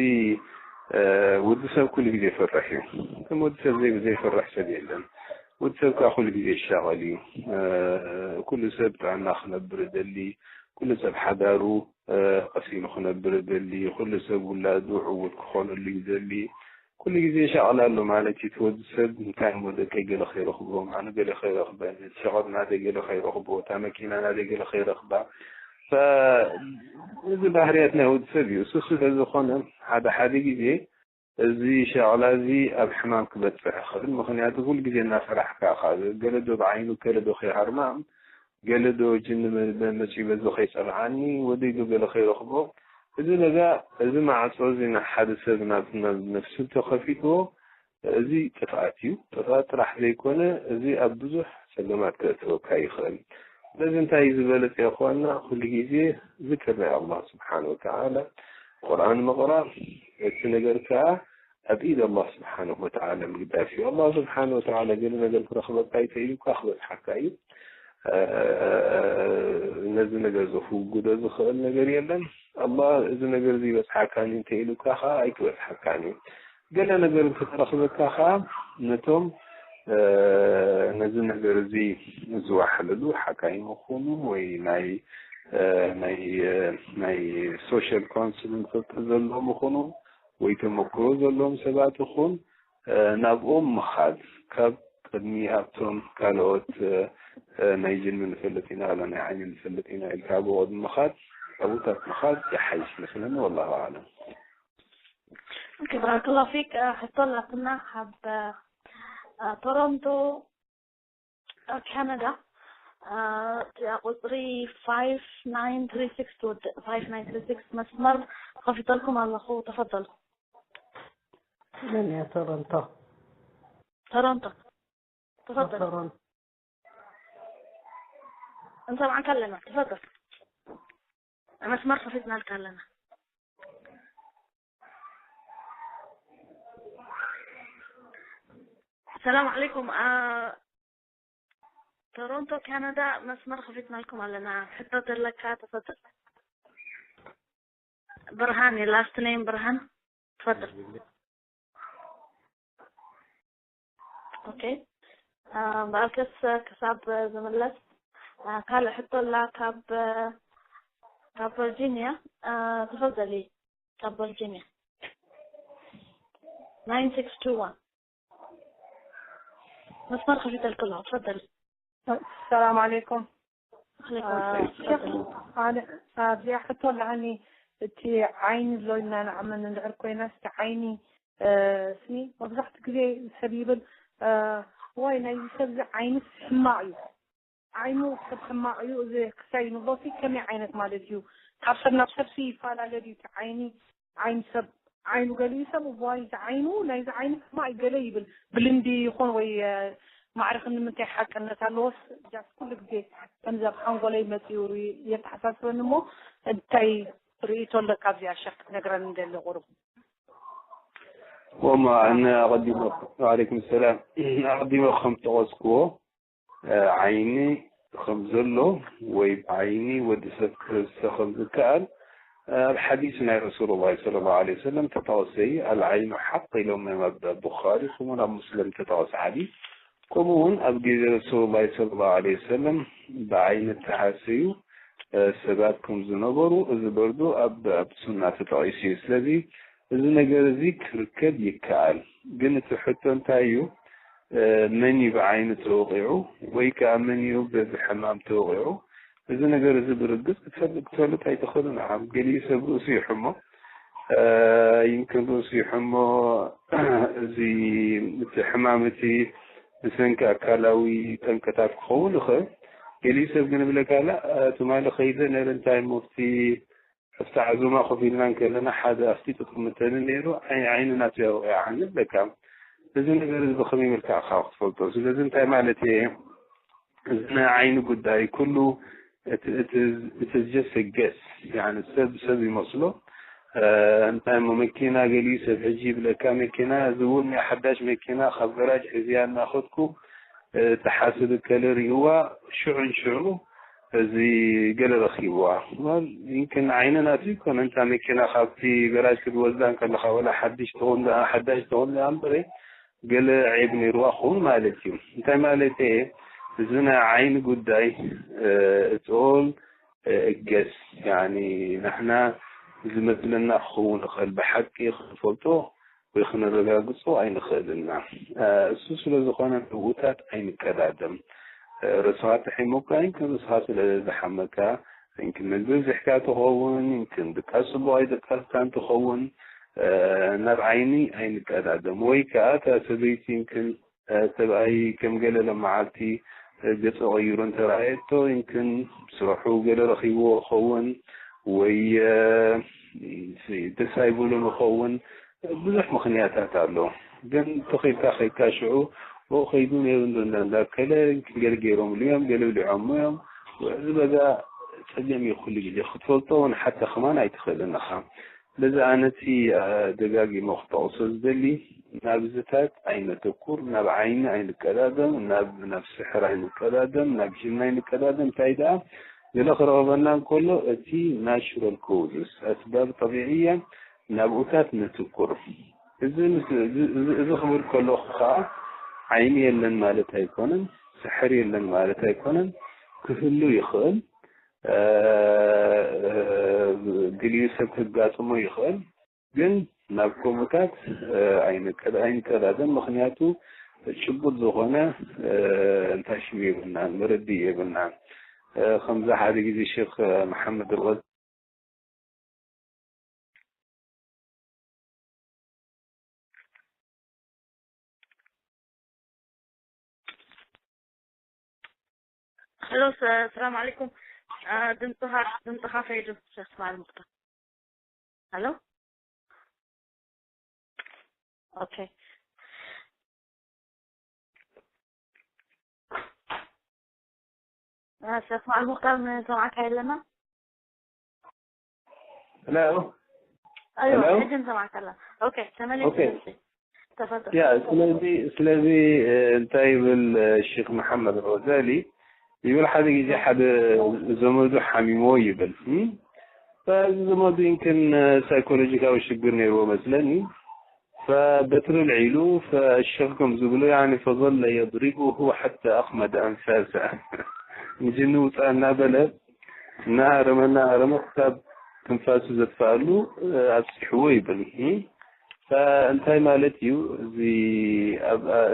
ወዲ ሰብ ኩሉ ግዜ ይፈርሕ እዩ ከም ወዲ ሰብ ዘይፈርሕ ሰብ የለን ወዲ ሰብ ከዓ ኩሉ ግዜ ይሻቐል እዩ ኩሉ ሰብ ጥዕና ክነብር ደሊ ኩሉ ሰብ ሓዳሩ ቀሲኑ ክነብር ደሊ ኩሉ ሰብ ውላዱ ዕውት ክኾነሉ እዩ ደሊ ኩሉ ግዜ ይሻቐል ኣሎ ማለት እዩ እቲ ወዲ ሰብ እንታይ እሞ ደቀይ ገለ ከይረኽቦ ማዕኑ ገለ ከይረኽበ ሸቐጥ ናተይ ገለ ከይረኽቦ እታ መኪና ናተይ ገለ ከይረኽባ እዚ ባህርያት ናይ ወዲ ሰብ እዩ። እሱ ስለ ዝኾነ ሓደ ሓደ ግዜ እዚ ሸቕላ እዚ ኣብ ሕማም ክበፅሕ ይኽእል። ምኽንያቱ ኩሉ ግዜ እናፈራሕካ ኢኻ። ገለ ዶ ብዓይኑ ገለ ዶ ከይሃርማም ገለ ዶ ጅኒ መፂኡ በዚ ከይፀልዓኒ ወደይ ዶ ገለ ከይረኽቦ እዚ ነጋ እዚ ማዕፆ እዚ ንሓደ ሰብ ናብ ነፍሱ ተኸፊትዎ እዚ ጥፍኣት እዩ። ጥፍኣት ጥራሕ ዘይኮነ እዚ ኣብ ብዙሕ ፀገማት ከእትወካ ይኽእል። ስለዚ እንታይ እዩ ዝበለፀ ይኾንና ኩሉ ግዜ ዝክር ናይ ኣላህ ስብሓን ወተዓላ ቁርኣን ምቕራእ እቲ ነገር ከዓ ኣብ ኢድ ኣላህ ስብሓን ወተዓላ ምግዳፍ እዩ። ኣላህ ስብሓን ወተዓላ ገለ ነገር ክረኽበካ እዩ ተኢሉካ ክበፅሓካ እዩ። ነዚ ነገር እዚ ክውግዶ ዝኽእል ነገር የለን። ኣላህ እዚ ነገር እዚ ይበፅሓካን እዩ እንተኢሉካ ከዓ ኣይክበፅሓካን እዩ። ገለ ነገር እንተተረኽበካ ከዓ ነቶም ነዚ ነገር እዚ ዝዋሕልሉ ሓካይም ይኹኑ ወይ ናይ ናይ ናይ ሶሻል ካውንስሊንግ ፍልጠት ዘለዎም ይኹኑ ወይ ተመክሮ ዘለዎም ሰባት ይኹን ናብኦም ምኻድ ካብ ቅድሚ ኣብቶም ካልኦት ናይ ጅን ንፈልጥ ኢና ወላ ናይ ዓይኒ ንፈልጥ ኢና ኢልካ ኣብኡ ቅድሚ ምኻድ ኣብኡታት ምኻድ ይሓይሽ መስለኒ ወላሁ ኣዕለም። ክብራክ ላፊክ ሕቶ ኣላትና ካብ ቶሮንቶ ካናዳ እቲኣ ቁፅሪ ፋይቭ ናይን ትሪ ሲክስ ትውድእ ፋይቭ ናይን ትሪ ሲክስ መስመር ከፊተልኩም ኣለኹ ተፈደሉ መን እያ ቶሮንቶ ቶሮንቶ ተፈደሉ ቶሮንቶ እንሰማዕካ ኣለና። ተፈጠር መስመር ከፊትናልካ ኣለና። ሰላም ዓለይኩም። ቶሮንቶ ካናዳ መስመር ከፊትናልኩም ኣለና። ሕቶ ዘለካ ተፈጥር። ብርሃን፣ last name ብርሃን። ተፈጥር። ኦኬ። በኣልከስ ክሳብ ዝምለስ ካልእ ሕቶ ኣላ ካብ ካብ ቨርጂኒያ። ተፈዘሊ ካብ ቨርጂኒያ ናይን ሲክስ ቱ ዋን። መስመር ከፊተልክ ኣለኹ። ተፈደል። ሰላም ዓለይኩም። ዓለይኩም ሰላም። ሸክ፣ ተፈደል። ኣነ ኣብዚኣ ሕቶ ኣለኒ። እቲ ዓይኒ ኣሎ ኢልና ንኣምን እንድሕር ኮይና፣ እቲ ዓይኒ፣ እ፣ ሲ መብዛሕትኡ ግዜ ሰብ ይብል፣ እ፣ ዋይ ናይዚ ሰብ እዚ ዓይንስ ሕማቕ እዩ። ዓይኑ ሰብ ሕማቕ እዩ። እዚ ክሳይ ንብሎሲ ከመይ ዓይነት ማለት እዩ? ካብ ሰብ ናብ ሰብሲ ይፈላለ ድዩ? እቲ ዓይኒ፣ ዓይኒ ሰብ፣ ዓይኑ ገሊኡ ሰብ እዋይ እዚ ዓይኑ ናይዚ ዓይኒ ሕማቕ እዩ ገለ ይብል። ብልምዲ ይኾን ወይ፣ እ፣ ማዕርኽ ንምንታይ ሓቅነት ኣለዎስ? ጃስ ኩሉ ግዜ ከምዚ ኣብ ሓንጎለይ መፂኡ የተሓሳስበኒ እሞ እንታይ ርእይቶ ኣለካ ኣብዚኣ ሸክ ክትነግረኒ እንደሊ ቁሩብ? ወማ ኣነ ኣቐዲመ፣ ወዓለይኩም ሰላም። ኣቐዲመ ከም ጠቐስክዎ፣ እ፣ ዓይኒ ከም ዘሎ ወይ ብዓይኒ ወዲ ሰብ ክህሰ ከም ዝከኣል፣ እ፣ ኣብ ሓዲስ ናይ ረሱሉላህ ሰለላሁ ዐለይሂ ወሰለም ተጠቐሰ። ኣልዓይኑ ሓቅ ኢሎም እዮም ኣብ ቡኻሪ፣ ከምኡውን ኣብ ሙስሊም ተጠቐሰ ሓዲስ። ከምኡ እውን ኣብ ግዜ ረሱሉላህ ሰለላሁ ዐለይሂ ወሰለም ብዓይኒ ተሃሰዩ፣ እ፣ ሰባት ከም ዝነበሩ፣ እዚ በርዱ ኣብ፣ ኣብ ሱና ተጠቒሱ እዩ። ስለዚ እዚ ነገር እዚ ክርከብ ይከኣል። ግን እቲ ሕቶ እንታይ እዩ? እ፣ መን እዩ ብዓይኑ ተወቒዑ? ወይ ከኣ መን እዩ በዚ ሕማም ተወቒዑ? እዚ ነገር እዚ ብርግጽ ክትፈልጥ፣ ክትፈልጥ ኣይትኽእልን ኢኻ። ገሊኡ ሰብ ርእሱ ይሕሞ፣ እ፣ ይምክን ርእሱ ይሕሞ፣ እዚ፣ እቲ ሕማም እቲ ብሰንኪ ኣካላዊ ጠንቅታት ክኸውን ይኽእል። ገሊኡ ሰብ ግን ይብለካ፣ "ላ፣ ትማሊ ከይደ ነይረ፣ እንታይ እሞ ኣብቲ፣ ኣብቲ ዓዙማ ኮፍ ኢልና እንከለና ሓደ ኣፍጢጡ ክምተኒ ነይሩ፣ ዓይኒ፣ ዓይኒ ናቱ እያ ወቒዓኒ" ይብለካ። እዚ ነገር እዚ ብኸመይ መልክዕ ኢኻ ክትፈልጦ? ስለዚ እንታይ ማለት እየ? እዚ ናይ ዓይኒ ጉዳይ ኩሉ እቲ፣ እቲ፣ እቲ just a guess፣ ያኒ ሰብ፣ ሰብ ይመስሎ። እ፣ እንታይ እሞ መኪና ገሊኡ ሰብ ሕጂ ይብለካ መኪና፣ እዚ እውን ናይ ሓዳሽ መኪና ካብ ገራጅ ሕዝያ እናኸድኩ፣ እ፣ ተሓስብ ከለ ሪእዋ ሽዑን ሽዑ እዚ ገለ ረኺብዋ። ይምክን ዓይኒ ናቱ ይኮነ፣ እንታ መኪና ካብቲ ገራጅ ክትወስዳ እንከለኻ ወላ ሓድሽ ትኹን ደኣ፣ ሓዳሽ ትኹን ደኣ እምበረ፣ ገለ ዒብ ነይርዋ ክኸውን ማለት እዩ። እንታይ ማለት እየ? እዚ ናይ ዓይኒ ጉዳይ፣ እ፣ it's all፣ እ፣ እገስ፣ ያኒ፣ ንሕና ዝመስለና ክኸውን ይኽእል፣ ብሓቂ ክንፈልጦ ወይ ክነረጋግጾ ኣይንኽእልና። እ፣ እሱ ስለ ዝኾነ ንብኡታት ኣይንቀዳደም። እ፣ ርእስኻ ጥሒሙካ፣ ይምክን ርእስኻ ስለ ዝሓመካ፣ ይምክን ምግቢ ኣብዚሕካ ትኸውን፣ ይምክን ድቃስ ጽቡቕ ኣይደቀስካን ትኸውን። እ፣ ናብ ዓይኒ ኣይንቀዳደም። ወይ ከኣ እታ ሰበይቲ ይምክን፣ እ፣ ሰብኣይ ከም ገለ ሎም መዓልቲ፣ እ፣ ገጹ ቀይሩ እንተረኣየቶ፣ ይምክን ስርሑ ገለ ረኺብዎ ይኸውን፣ ወይ፣ እ፣ ደስ ኣይብሉን ይኸውን። ብዙሕ ምኽንያታት ኣሎ። ግን ተኺልካ ከይካ ሽዑ፣ "ኦ፣ ከይዱ ነይሩ እንዶ እንዳ፣ እንዳ ከለ፣ ገለ ገይሮምሉ እዮም፣ ገለ ብሊዖሞ እዮም፣ እዚ በዛ ጸገም እዩ ኩሉ ግዜ ክትፈልጦ እውን ሓታ ከማን ኣይትኽእልን ኢኻ." በዚ ኣነ እቲ፣ እ፣ ደጋጊመ ክጠቕሶ ዝደሊ፣ ናብዝታት ኣይነተኩር፣ ናብ ዓይኒ ኣይንቀዳደም፣ ናብ፣ ናብ ስሕር ኣይንቀዳደም፣ ናብ ጅን ኣይንቀዳደም። እንታይ ደኣ ገለ ክረኽበና እንከሎ፣ እቲ ናቹራል ኮውዝስ፣ ኣስባብ ጠቢዕያ፣ ናብኡታት ነትኩር። እዚ ምስ፣ እዚ፣ እዚ፣ እዚ ክብል ከለኹ ኸዓ ዓይኒ የለን ማለት ኣይኮነን፣ ስሕር የለን ማለት ኣይኮነን። ክህሉ ይኽእል። እ፣ እ፣ ገሊኡ ሰብ ከጋጥሞ ይኽእል። ግን ናብ ከምኡታት፣ እ፣ ኣይንቀ-፣ ኣይንቀዳደም። ምኽንያቱ ጭቡጥ ዝኾነ፣ እ፣ እንታይ ሽም የብልናን፣ መረድእ የብልናን። እ፣ ከምዛ ሓደ ግዜ ሼኽ መሓመድ ኣልቀ-፣ ሄሎ፣ ሰ-፣ ሰላም ዓለይኩም። አ፣ ድምፅኻ፣ ድምፅኻ ከይዱ፣ ሸኽ እስማዒል ሙኽታር። ሄሎ? ኦኬ። እ፣ ሸኽ መዓል ሙኽታር ንሰምዓካ ኣለና። Hello. ኣይዋ Hello? ሕጂ ንሰምዓካ ኣለና። ኦኬ ተመሊስ Okay. ድምፂ። ተፈضل. ያ ስለዚ ስለዚ እ፣ እንታይ ይብል እ፣ ሼክ መሓመድ ሮዛሊ ይብል ሓደ ግዜ ሓደ ዘመዱ ሓሚሞ ይብል እም? ፈዚ ዘመዱ ይምክን እ፣ ሳይኮሎጂካዊ ሽግር ነይርዎ መስለኒ። ፈበትሪ ልዒሉ ፈሸኽ ከም ዝብሎ ያኒ ፈዘለ የድሪቡሁ ሓታ ኣኽመደ ኣንፋሳ ንጅኒ ውፃእ እናበለ እናሃረመ እናሃረመ ክሳብ ትንፋሱ ዘጥፍኣሉ ኣብፂሕዎ ይብል። እንታይ ማለት እዩ እዚ?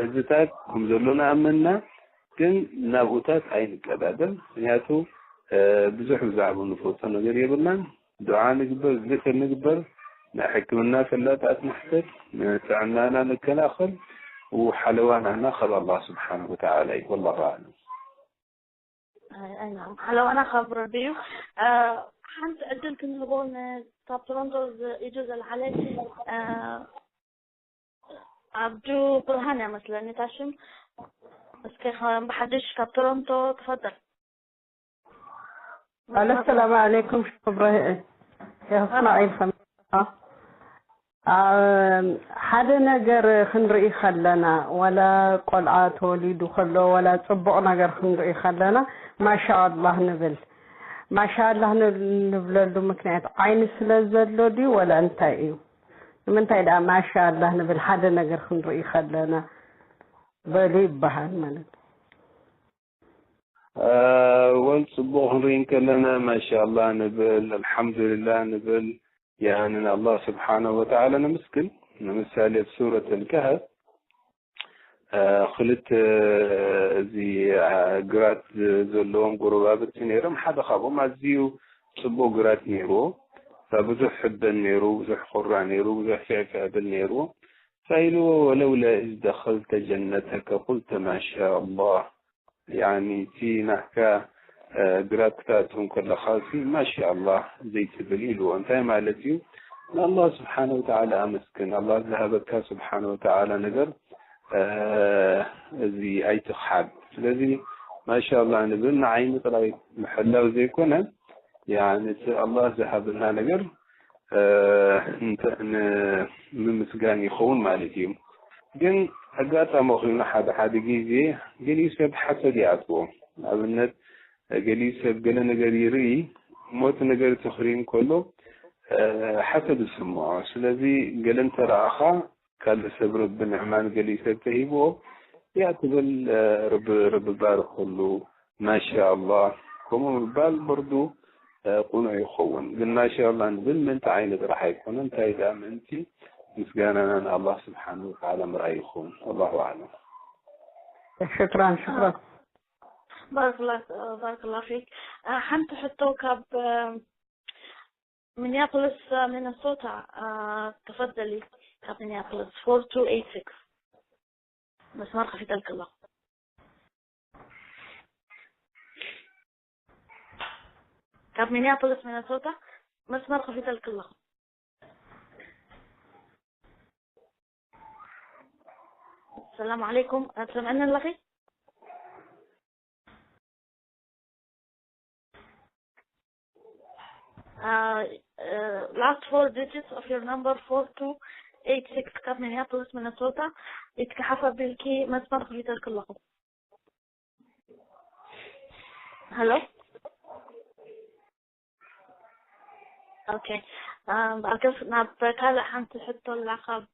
ህዝብታት ከም ዘሎ ንኣመንና፣ ግን ናብኡታት ኣይንቀዳደም። ምክንያቱ ብዙሕ ብዛዕባ ንፈልጦ ነገር የብልናን። ዱዓ ንግበር፣ ዝክር ንግበር፣ ናይ ሕክምና ፈላጣት ንሕተት፣ ንጥዕናና ንከላኸል፣ ሓለዋናና ካብ ኣላህ ስብሓን ወተዓላ እዩ። ወላሁ ኣዕለም። ሓለዋና ካብ ረቢ እዩ። ሓንቲ ዕድል ክንህቦ ንካብ ቶሮንቶ ኢዱ ዘልዓለ ኣብዱ ብርሃን እያ መስለኒ እታ ሽም። እስከ ብሓድሽ ካብ ቶሮንቶ ትፈጠር። ኣሎ ሰላም ዓለይኩም ሽክ እብራሂም። እስማዒል ከም ሓደ ነገር ክንርኢ ከለና፣ ዋላ ቆልዓ ተወሊዱ ከሎ፣ ዋላ ጽቡቕ ነገር ክንርኢ ከለና፣ ማሻ ኣላህ ንብል። ማሻ ኣላህ ንብለሉ ምክንያት ዓይኒ ስለ ዘሎ ድዩ፣ ዋላ እንታይ እዩ? ንምንታይ ደኣ ማሻ ኣላህ ንብል? ሓደ ነገር ክንርኢ ከለና በሉ ይበሃል ማለት እዩ። ወል ጽቡቕ ክንርኢ ከለና ማሻ ኣላህ ንብል፣ ኣልሓምዱሊላህ ንብል። ያኒ ንኣላህ ስብሓነሁ ወተዓላ ነመስግን። ንምሳሌ ኣብ ሱረት ኣልካህፍ ክልተ እዚ ግራት ዘለዎም ጎረባብቲ ነይሮም። ሓደ ካብኦም ኣዝዩ ጽቡቕ ግራት ነይርዎ። ብዙሕ ሕበን ነይሩ፣ ብዙሕ ቁራ ነይሩ፣ ብዙሕ ፍዕፍዕ ብል ነይርዎ። فإلو ولولا إذ دخلت جنتك قلت ما شاء الله. ያኒ እቲ ናትካ ግራት ክትኣትው ከለኻ ሲ ማሻ ኣላህ ዘይትብል ኢልዎ። እንታይ ማለት እዩ? ንኣላህ ስብሓነ ወተዓላ ኣመስግን። ኣላህ ዝሃበካ ስብሓነ ወተዓላ ነገር እዚ ኣይትኽሓድ። ስለዚ ማሻ ኣላህ ንብል፣ ንዓይኒ ጥራይ ምሕላው ዘይኮነ፣ ያኒ እቲ ኣላህ ዝሃበና ነገር ንምምስጋን ይኸውን ማለት እዩ። ግን ኣጋጣሚ ኮይኑ ሓደ ሓደ ግዜ ገሊኡ ሰብ ሓሰድ ይኣትዎ። ንኣብነት ገሊኡ ሰብ ገለ ነገር ይርኢ፣ እሞ እቲ ነገር እቲ ክርኢ እንከሎ ሓሰድ ይስምዖ። ስለዚ ገለ እንተረኣኻ ካልእ ሰብ ረቢ ንዕማ ንገሊኡ ሰብ ተሂብዎ፣ ያ ትብል ረቢ ረቢ ባርኸሉ፣ ማሻ ኣላህ። ከምኡ ምባል በርዱ ቅኑዕ ይኸውን። ግን ማሻ ኣላህ ንብል ምእንቲ ዓይኒ ጥራሕ ኣይኮነን፣ እንታይ ደኣ ምእንቲ ምስጋናና ንኣላህ ስብሓን ወተዓላ ምርኣይ ይኸውን። ኣላሁ ኣዕለም። ሽክራን ሽክራን። ባረከላ ባረከላ ፊክ። ሓንቲ ሕቶ ካብ ሚኒያፖሊስ ሚነሶታ። ተፈደሊ። ካብ ሚኒያፖሊስ ፎር ቱ ኤይት ሲክስ መስመር ከፊተልኪ ኣለኹ። ካብ ሚኒያፖሊስ ሚነሶታ መስመር ከፊተልኪ ኣለኹ። ሰላም ዓለይኩም፣ ትሰምዕኒ ኣለኺ? Uh, uh, last four digits of your number, four two eight six, ካብ ሚኒያፖሊስ ሚነሶታ። ኢትካ ሓፍ ኣቢልኪ መስመር ከፊተልኪ ኣለኹ። ሄሎ። ኦኬ። ብኣገስ ናብ ካልእ ሓንቲ ሕቶ ኣላ ካብ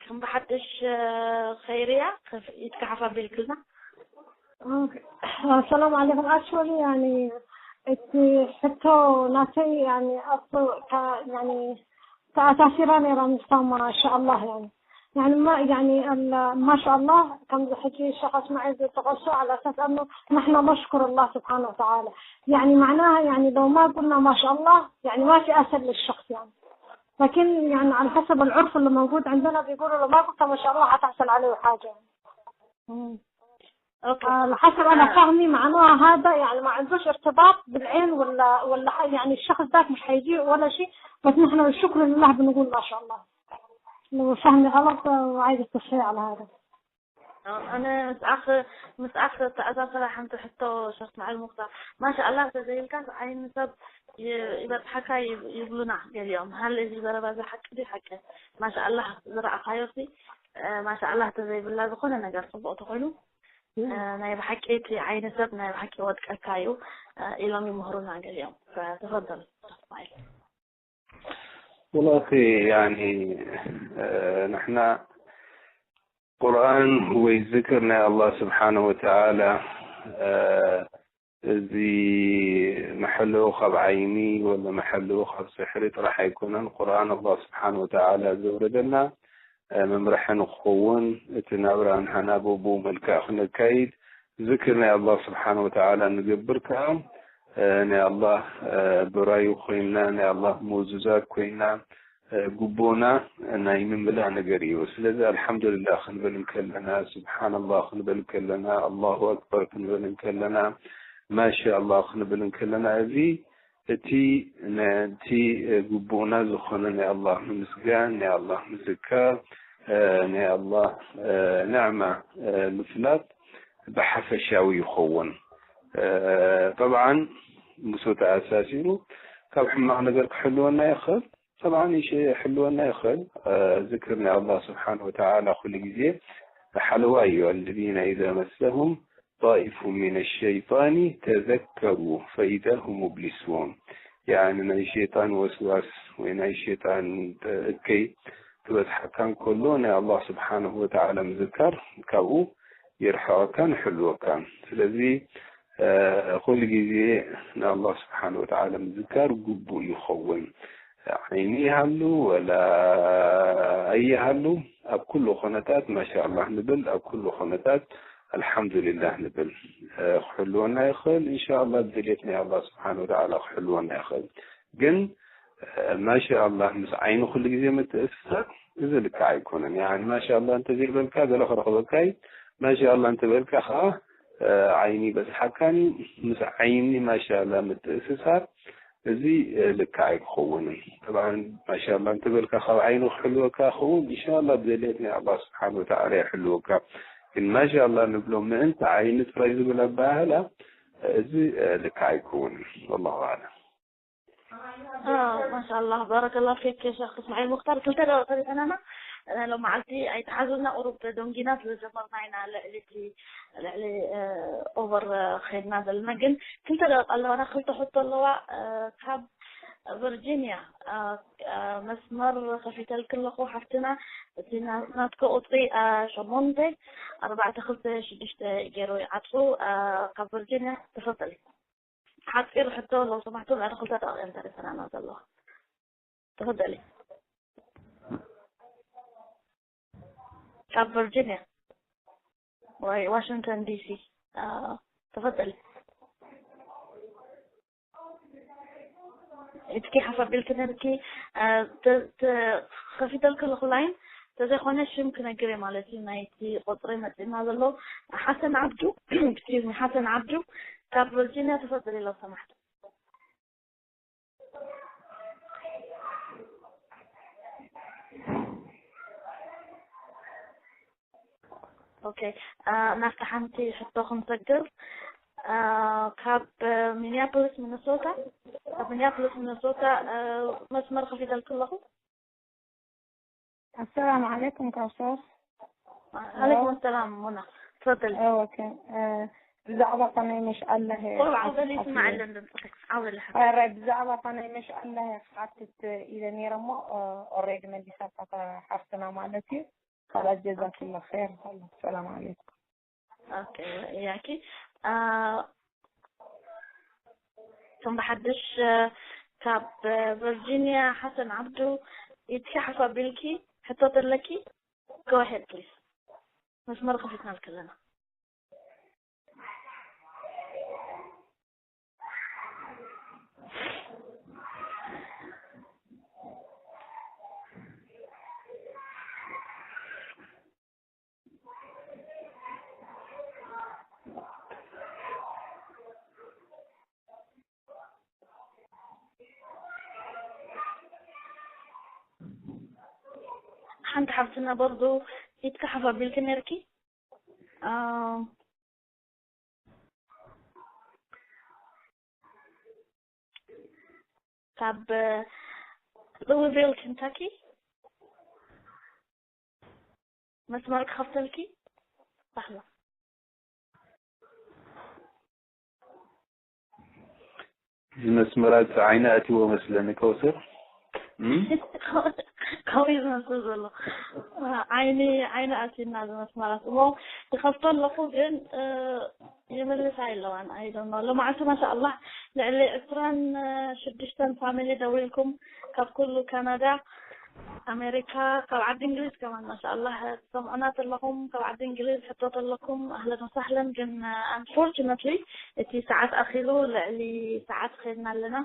ከም ብሓድሽ ኸይርያ ኢትካ ሓፍ ኣቢልክልና። ሰላም ዓለይኩም። ኣክቹዋሊ ያኒ እቲ ሕቶ ናተይ ያኒ ኣቶ ያኒ ተኣሳሲራ ነይራ ምስታ ማሻኣላህ ያኒ ያኒ ማ ያኒ ማሻኣላህ ከምዚ ሕጂ ሸኽ እስማዒል ዝጠቐሶ على أساس أنه نحن نشكر الله سبحانه وتعالى يعني معناها يعني لو ما قلنا ما شاء الله يعني ما في أثر للشخص يعني لكن يعني على حسب العرف اللي موجود عندنا بيقولوا لو ما قلت ما شاء الله حتحصل عليه حاجة اوكي على حسب انا فهمي معناها هذا يعني ما عندوش ارتباط بالعين ولا ولا يعني الشخص ذاك مش حيجي ولا شيء بس نحن الشكر لله بنقول ما شاء الله لو فهمي غلط وعايز التصحيح على هذا ኣነ ምስኣኽ ምስኣኽ ተኣሳሰራ ሓንቲ ሕቶ ሸኽ መዓል ሙኽታር። ማሻኣላህ ተዘይልካስ ዓይኒ ሰብ ይ- ይበጽሓካ ይብ- ይብሉና ገሊኦም። ሃለ እዚ ዘረባ እዚ ሓቂ ድዩ ሓቂ? ማሻኣላህ ዝረኣኻዮ ሲ ማሻኣላህ ተዘይብላ ዝኾነ ነገር ጽቡቕ ተኾይኑ ናይ ብሓቂ እቲ ዓይኒ ሰብ ናይ ብሓቂ ወጥቀካ እዩ ኢሎም ይምህሩና ገሊኦም። ተፈደል እስማዒል። والله يعني ንሕና ቁርኣን ወይ ዝክር ናይ ኣላህ ስብሓን ወተዓላ እዚ መሐልኡ ካብ ዓይኒ ወላ መሐልኡ ካብ ስሕሪ ጥራሕ ኣይኮነን። ቁርኣን ኣላህ ስብሓን ወተዓላ ዘውረደልና መምርሒ ንክኸውን እቲ ናብራ ንሓና ብኡ መልክዕ ክነካይድ ዝክር ናይ ኣላህ ስብሓን ወተዓላ ንገብር ከዓ ናይ ኣላህ ብራዩ ኮይና ናይ ኣላህ ምውዝዛት ኮይና ግቡና ናይ ምምላእ ነገር እዩ። ስለዚ ኣልሓምዱልላህ ክንብል እንከለና፣ ስብሓንላህ ክንብል እንከለና፣ ኣላሁ ኣክበር ክንብል እንከለና፣ ማሻ ኣላህ ክንብል እንከለና፣ እዚ እቲ ነቲ ግቡእና ዝኾነ ናይ ኣላህ ምምስጋን፣ ናይ ኣላህ ምዝካር፣ ናይ ኣላህ ንዕማ ምፍላጥ ብሓፈሻዊ ይኸውን። ጠብዓን ምስኡ ተኣሳሲሩ ካብ ሕማቕ ነገር ክሕልወና ይኽእል። ጠብዓን ይሽ- ይሕልወና ይኽእል። ዝክር ናይ ኣላህ ስብሓን ወተዓላ ኩሉ ግዜ ሓለዋ እዩ። الذين إذا مسهم طائف من الشيطان تذكروا فإذا هم مبلسون። ያኒ ናይ ሸይጣን ወስዋስ ወይ ናይ ሸይጣን እከይ ክበዝሓካ እንከሎ ናይ ኣላህ ስብሓንሁ ወተዓላ ምዝካር ካብኡ የርሕቐካን ይሕልወካን። ስለዚ ኩሉ ግዜ ንኣላህ ስብሓን ወተዓላ ምዝካር ግቡእ ይኸውን። ዓይኒ ይሃሉ ወላ ኣይሃሉ ኣብ ኩሉ ኩነታት ማሻ ኣላህ ንብል፣ ኣብ ኩሉ ኩነታት ኣልሓምዱሊላህ ንብል። ክሕልወና ይኽእል እንሻ ኣላህ፣ ብድልየት ናይ ኣላህ ስብሓን ወተዓላ ክሕልወና ይኽእል። ግን ማሻ ኣላህ ምስ ዓይኒ ኩሉ ግዜ ምትእስሳር እዚ ልክዕ ኣይኮነን። ያኒ ማሻ ኣላህ እንተዘይበልካ ገለ ክረኽበካ እዩ። ማሻ ኣላህ እንተበልካ ከዓ ዓይኒ በዝሓካን ምስ ዓይኒ ማሻላ ምትእስሳር እዚ ልክዕ ኣይክኸውንን። ጠብዓን ማሻላ እንተበልካ ካብ ዓይኑ ክሕልወካ ክኸውን እንሻላ ብደልየት ናይ ኣላህ ስብሓን ወተዓላ ይሕልወካ። ግን ማሻላ ንብሎ ምእንቲ ዓይኒ ጥራይ ዝብል ኣበሃህላ እዚ ልክዕ ኣይከውንን። ወላሁ ኣዕለም። ማሻላ ባረከላ ፊክ ሸክ እስማዒል ሙክታር። ክልተ ደቂቕ ተሪፈናና ሎም መዓልቲ ኣይተሓዙና ቁሩብ ደንጊና ስለዝጀመርና ኢና ልዕሊ እቲ ልዕሊ ኦቨር ከይድና ዘለና። ግን ክልተ ደቂቕ ኣለዋና። ክልተ ሕቶ ኣለዋ። ካብ ቨርጂኒያ መስመር ከፊተልኪ ኣለኹ ሓፍትና። እቲ ናትኪ ቁፅሪ ሸሞንተ ኣርባዕተ ክልተ ሽዱሽተ ገይሩ ይዓፅው። ካብ ቨርጂኒያ ተፈጠሪ ሓፂር ሕቶ ኣለዉ ሰማዕቱ። ልዕሊ ክልተ ደቂቕ እየን ተሪፈናና ዘለዋ። ተፈደሊ። ካብ ቨርጂኒያ ወይ ዋሽንግተን ዲሲ። ተፈደሊ። ኢትኪ ሓሳብ ኢልኪ ነርኪ። ከፊተልኪ ኣለኹ ላይን። ተዘይኮነ ሽም ክነግር እየ ማለት እዩ። ናይቲ ቆፅሪ መፂና ዘሎ ሓሰን ዓብዱ። ኤክስኪውዝ ሚ፣ ሓሰን ዓብዱ ካብ ቨርጂኒያ። ተፈደሊ። ለው ሰማሕቱ። ኦኬ። ናብቲ ሓንቲ ሕቶ ክንሰግር። ካብ ሚኒያፖሊስ ሚኒሶታ። ካብ ሚኒያፖሊስ ሚኒሶታ መስመር ከፊተልኪ ኣለኹ። ኣሰላሙ ዓለይኩም ካውሰር። ዓለይኩም ሰላም ሙና። ትፈደሊ። ኦኬ። ብዛዕባ ከመይ መሽኣላ ቁሩብ ዓውደሊ ይስማዓለን ድምፅኺ። ዓውደሊ ሓ ረ ብዛዕባ ከመይ መሽኣላ ክሓትት ኢለ ነይረ እሞ ኦሬዲ መሊሳታ ሓፍትና ማለት እዩ። ካላት ጀዛክላ ኸይር። ሰላም ዓለይኩም። ኦኬ። ያኪ ከም ብሓድሽ ካብ ቨርጂኒያ ሓሰን ዓብዱ ኢትኪ ሓፍ ኣቢልኪ ሕቶ ተለኪ። Go ahead please. መስመር ከፊትና ኣለና። ሓንቲ ሓፍትና በርዱ ኢትካ ሓፍ ኣቢልኪ ነርኪ። ኣም፣ ካብ ሉዊቪል ኬንታኪ መስመር ክኸፍተልኪ። ባህላ እዚ መስመራት ዓይኒ ኣትዎ መስለኒ ከውስር። እም? ከምኡ እዩ ዝመስል ዘሎ። ዓይኒ ዓይኒ ኣትዩና እዚ መስመራት እሞ ይኸፍቶ ኣለኹ፣ ግን እ፣ ይምልሳ የለዋን። ኣይ ዶንት ኖ። ሎማዓንቲ ማሻኣላህ ልዕሊ ዕስራን ሽዱሽተን ፋሚሊ ደዊልኩም ካብ ኩሉ ካናዳ፣ ኣሜሪካ፣ ካብ ዓዲ እንግሊዝ ከማን ማሻኣላህ ትሰምዑና ተለኹም፣ ካብ ዓዲ እንግሊዝ ሕቶ ተለኩም ኣህለን ወሳህለን። ግን ኣንፎርቹነትሊ እቲ ሰዓት ኣኺሉ፣ ልዕሊ ሰዓት ኸይድና ኣለና።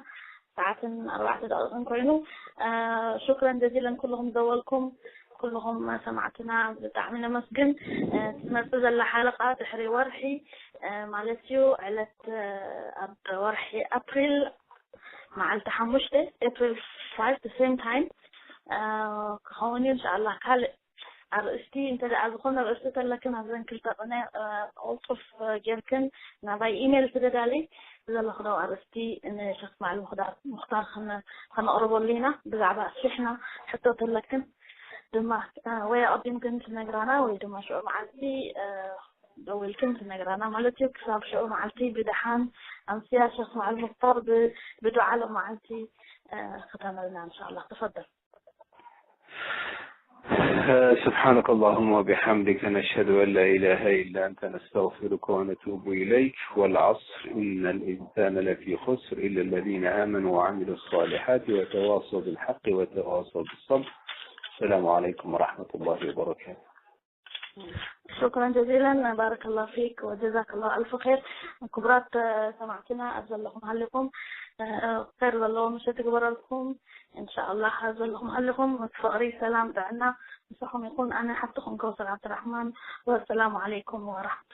ሰዓትን ኣርባዕተ ደቂቕን ኮይኑ። እ፣ ሹክረን ጀዚለን ኩልኹም ደወልኩም፣ ኩልኹም ሰማዕትና ብጣዕሚ ነመስግን። እ፣ ትመጽእ ዘላ ሓለቓ ድሕሪ ወርሒ፣ እ፣ ማለት እዩ ዕለት፣ እ፣ ኣብ ወርሒ ኣፕሪል መዓልቲ ሓሙሽተ፣ ኤፕሪል ፋይቭ፣ the same time፣ እ፣ ክኸውን እዩ። እንሻኣላህ ካልእ ኣርእስቲ እንተ ደኣ ዝኾነ ኣርእስቲ ተለክን ኣብዘን ክልተ ቅነ፣ እ፣ ቅልጡፍ ጌርክን ናባይ ኢሜይል ስደዳለይ። ዘለኽዶ ኣርእስቲ ንሸኽ መዓል ምኽዳር-፣ ምኽታር ከነ-፣ ከነቕርበሉ ኢና። ብዛዕባ ኣስፊሕና ሕቶ ተለክን ድማ፣ እ፣ ወይ ኣቐዲምክን ትነግራና ወይ ድማ ሽዑ መዓልቲ፣ እ፣ ደዊልክን ትነግራና ማለት እዩ። ክሳብ ሽዑ መዓልቲ ብደሓን ኣምስያ ሸኽ መዓል ምኽታር ብ-፣ ብዱዓ ሎም መዓልቲ፣ እ፣ ክተመልና እንሻኣላህ። ተፈደል። سبحانك اللهم وبحمدك، نشهد أن لا إله إلا أنت، نستغفرك ونتوب إليك. والعصر، إن الإنسان لفي خسر، إلا الذين آمنوا وعملوا الصالحات وتواصوا بالحق وتواصوا بالصبر. السلام عليكم ورحمة الله وبركاته. ሹክረን ጀዚለን፣ ባረከላሁ ፊክ ወጀዛከላሁ ኣልፍ ኸይር። ክቡራት፣ እ፣ ሰማዕትና ኣብ ዘለኹም ሃሊኹም፣ እ፣ ኸይር ዘለዎ ምሸት ይግበረልኩም። እንሻኣላህ ኣብ ዘለኹም ሃሊኹም ምስ ፍቕሪ፣ ሰላም፣ ጥዕና ምሳኹም ይኹን። ኣነ ሓፍትኹም ከውሰር ዓብድራሕማን። ወሰላሙ ዓለይኩም ወራሕመቱላህ።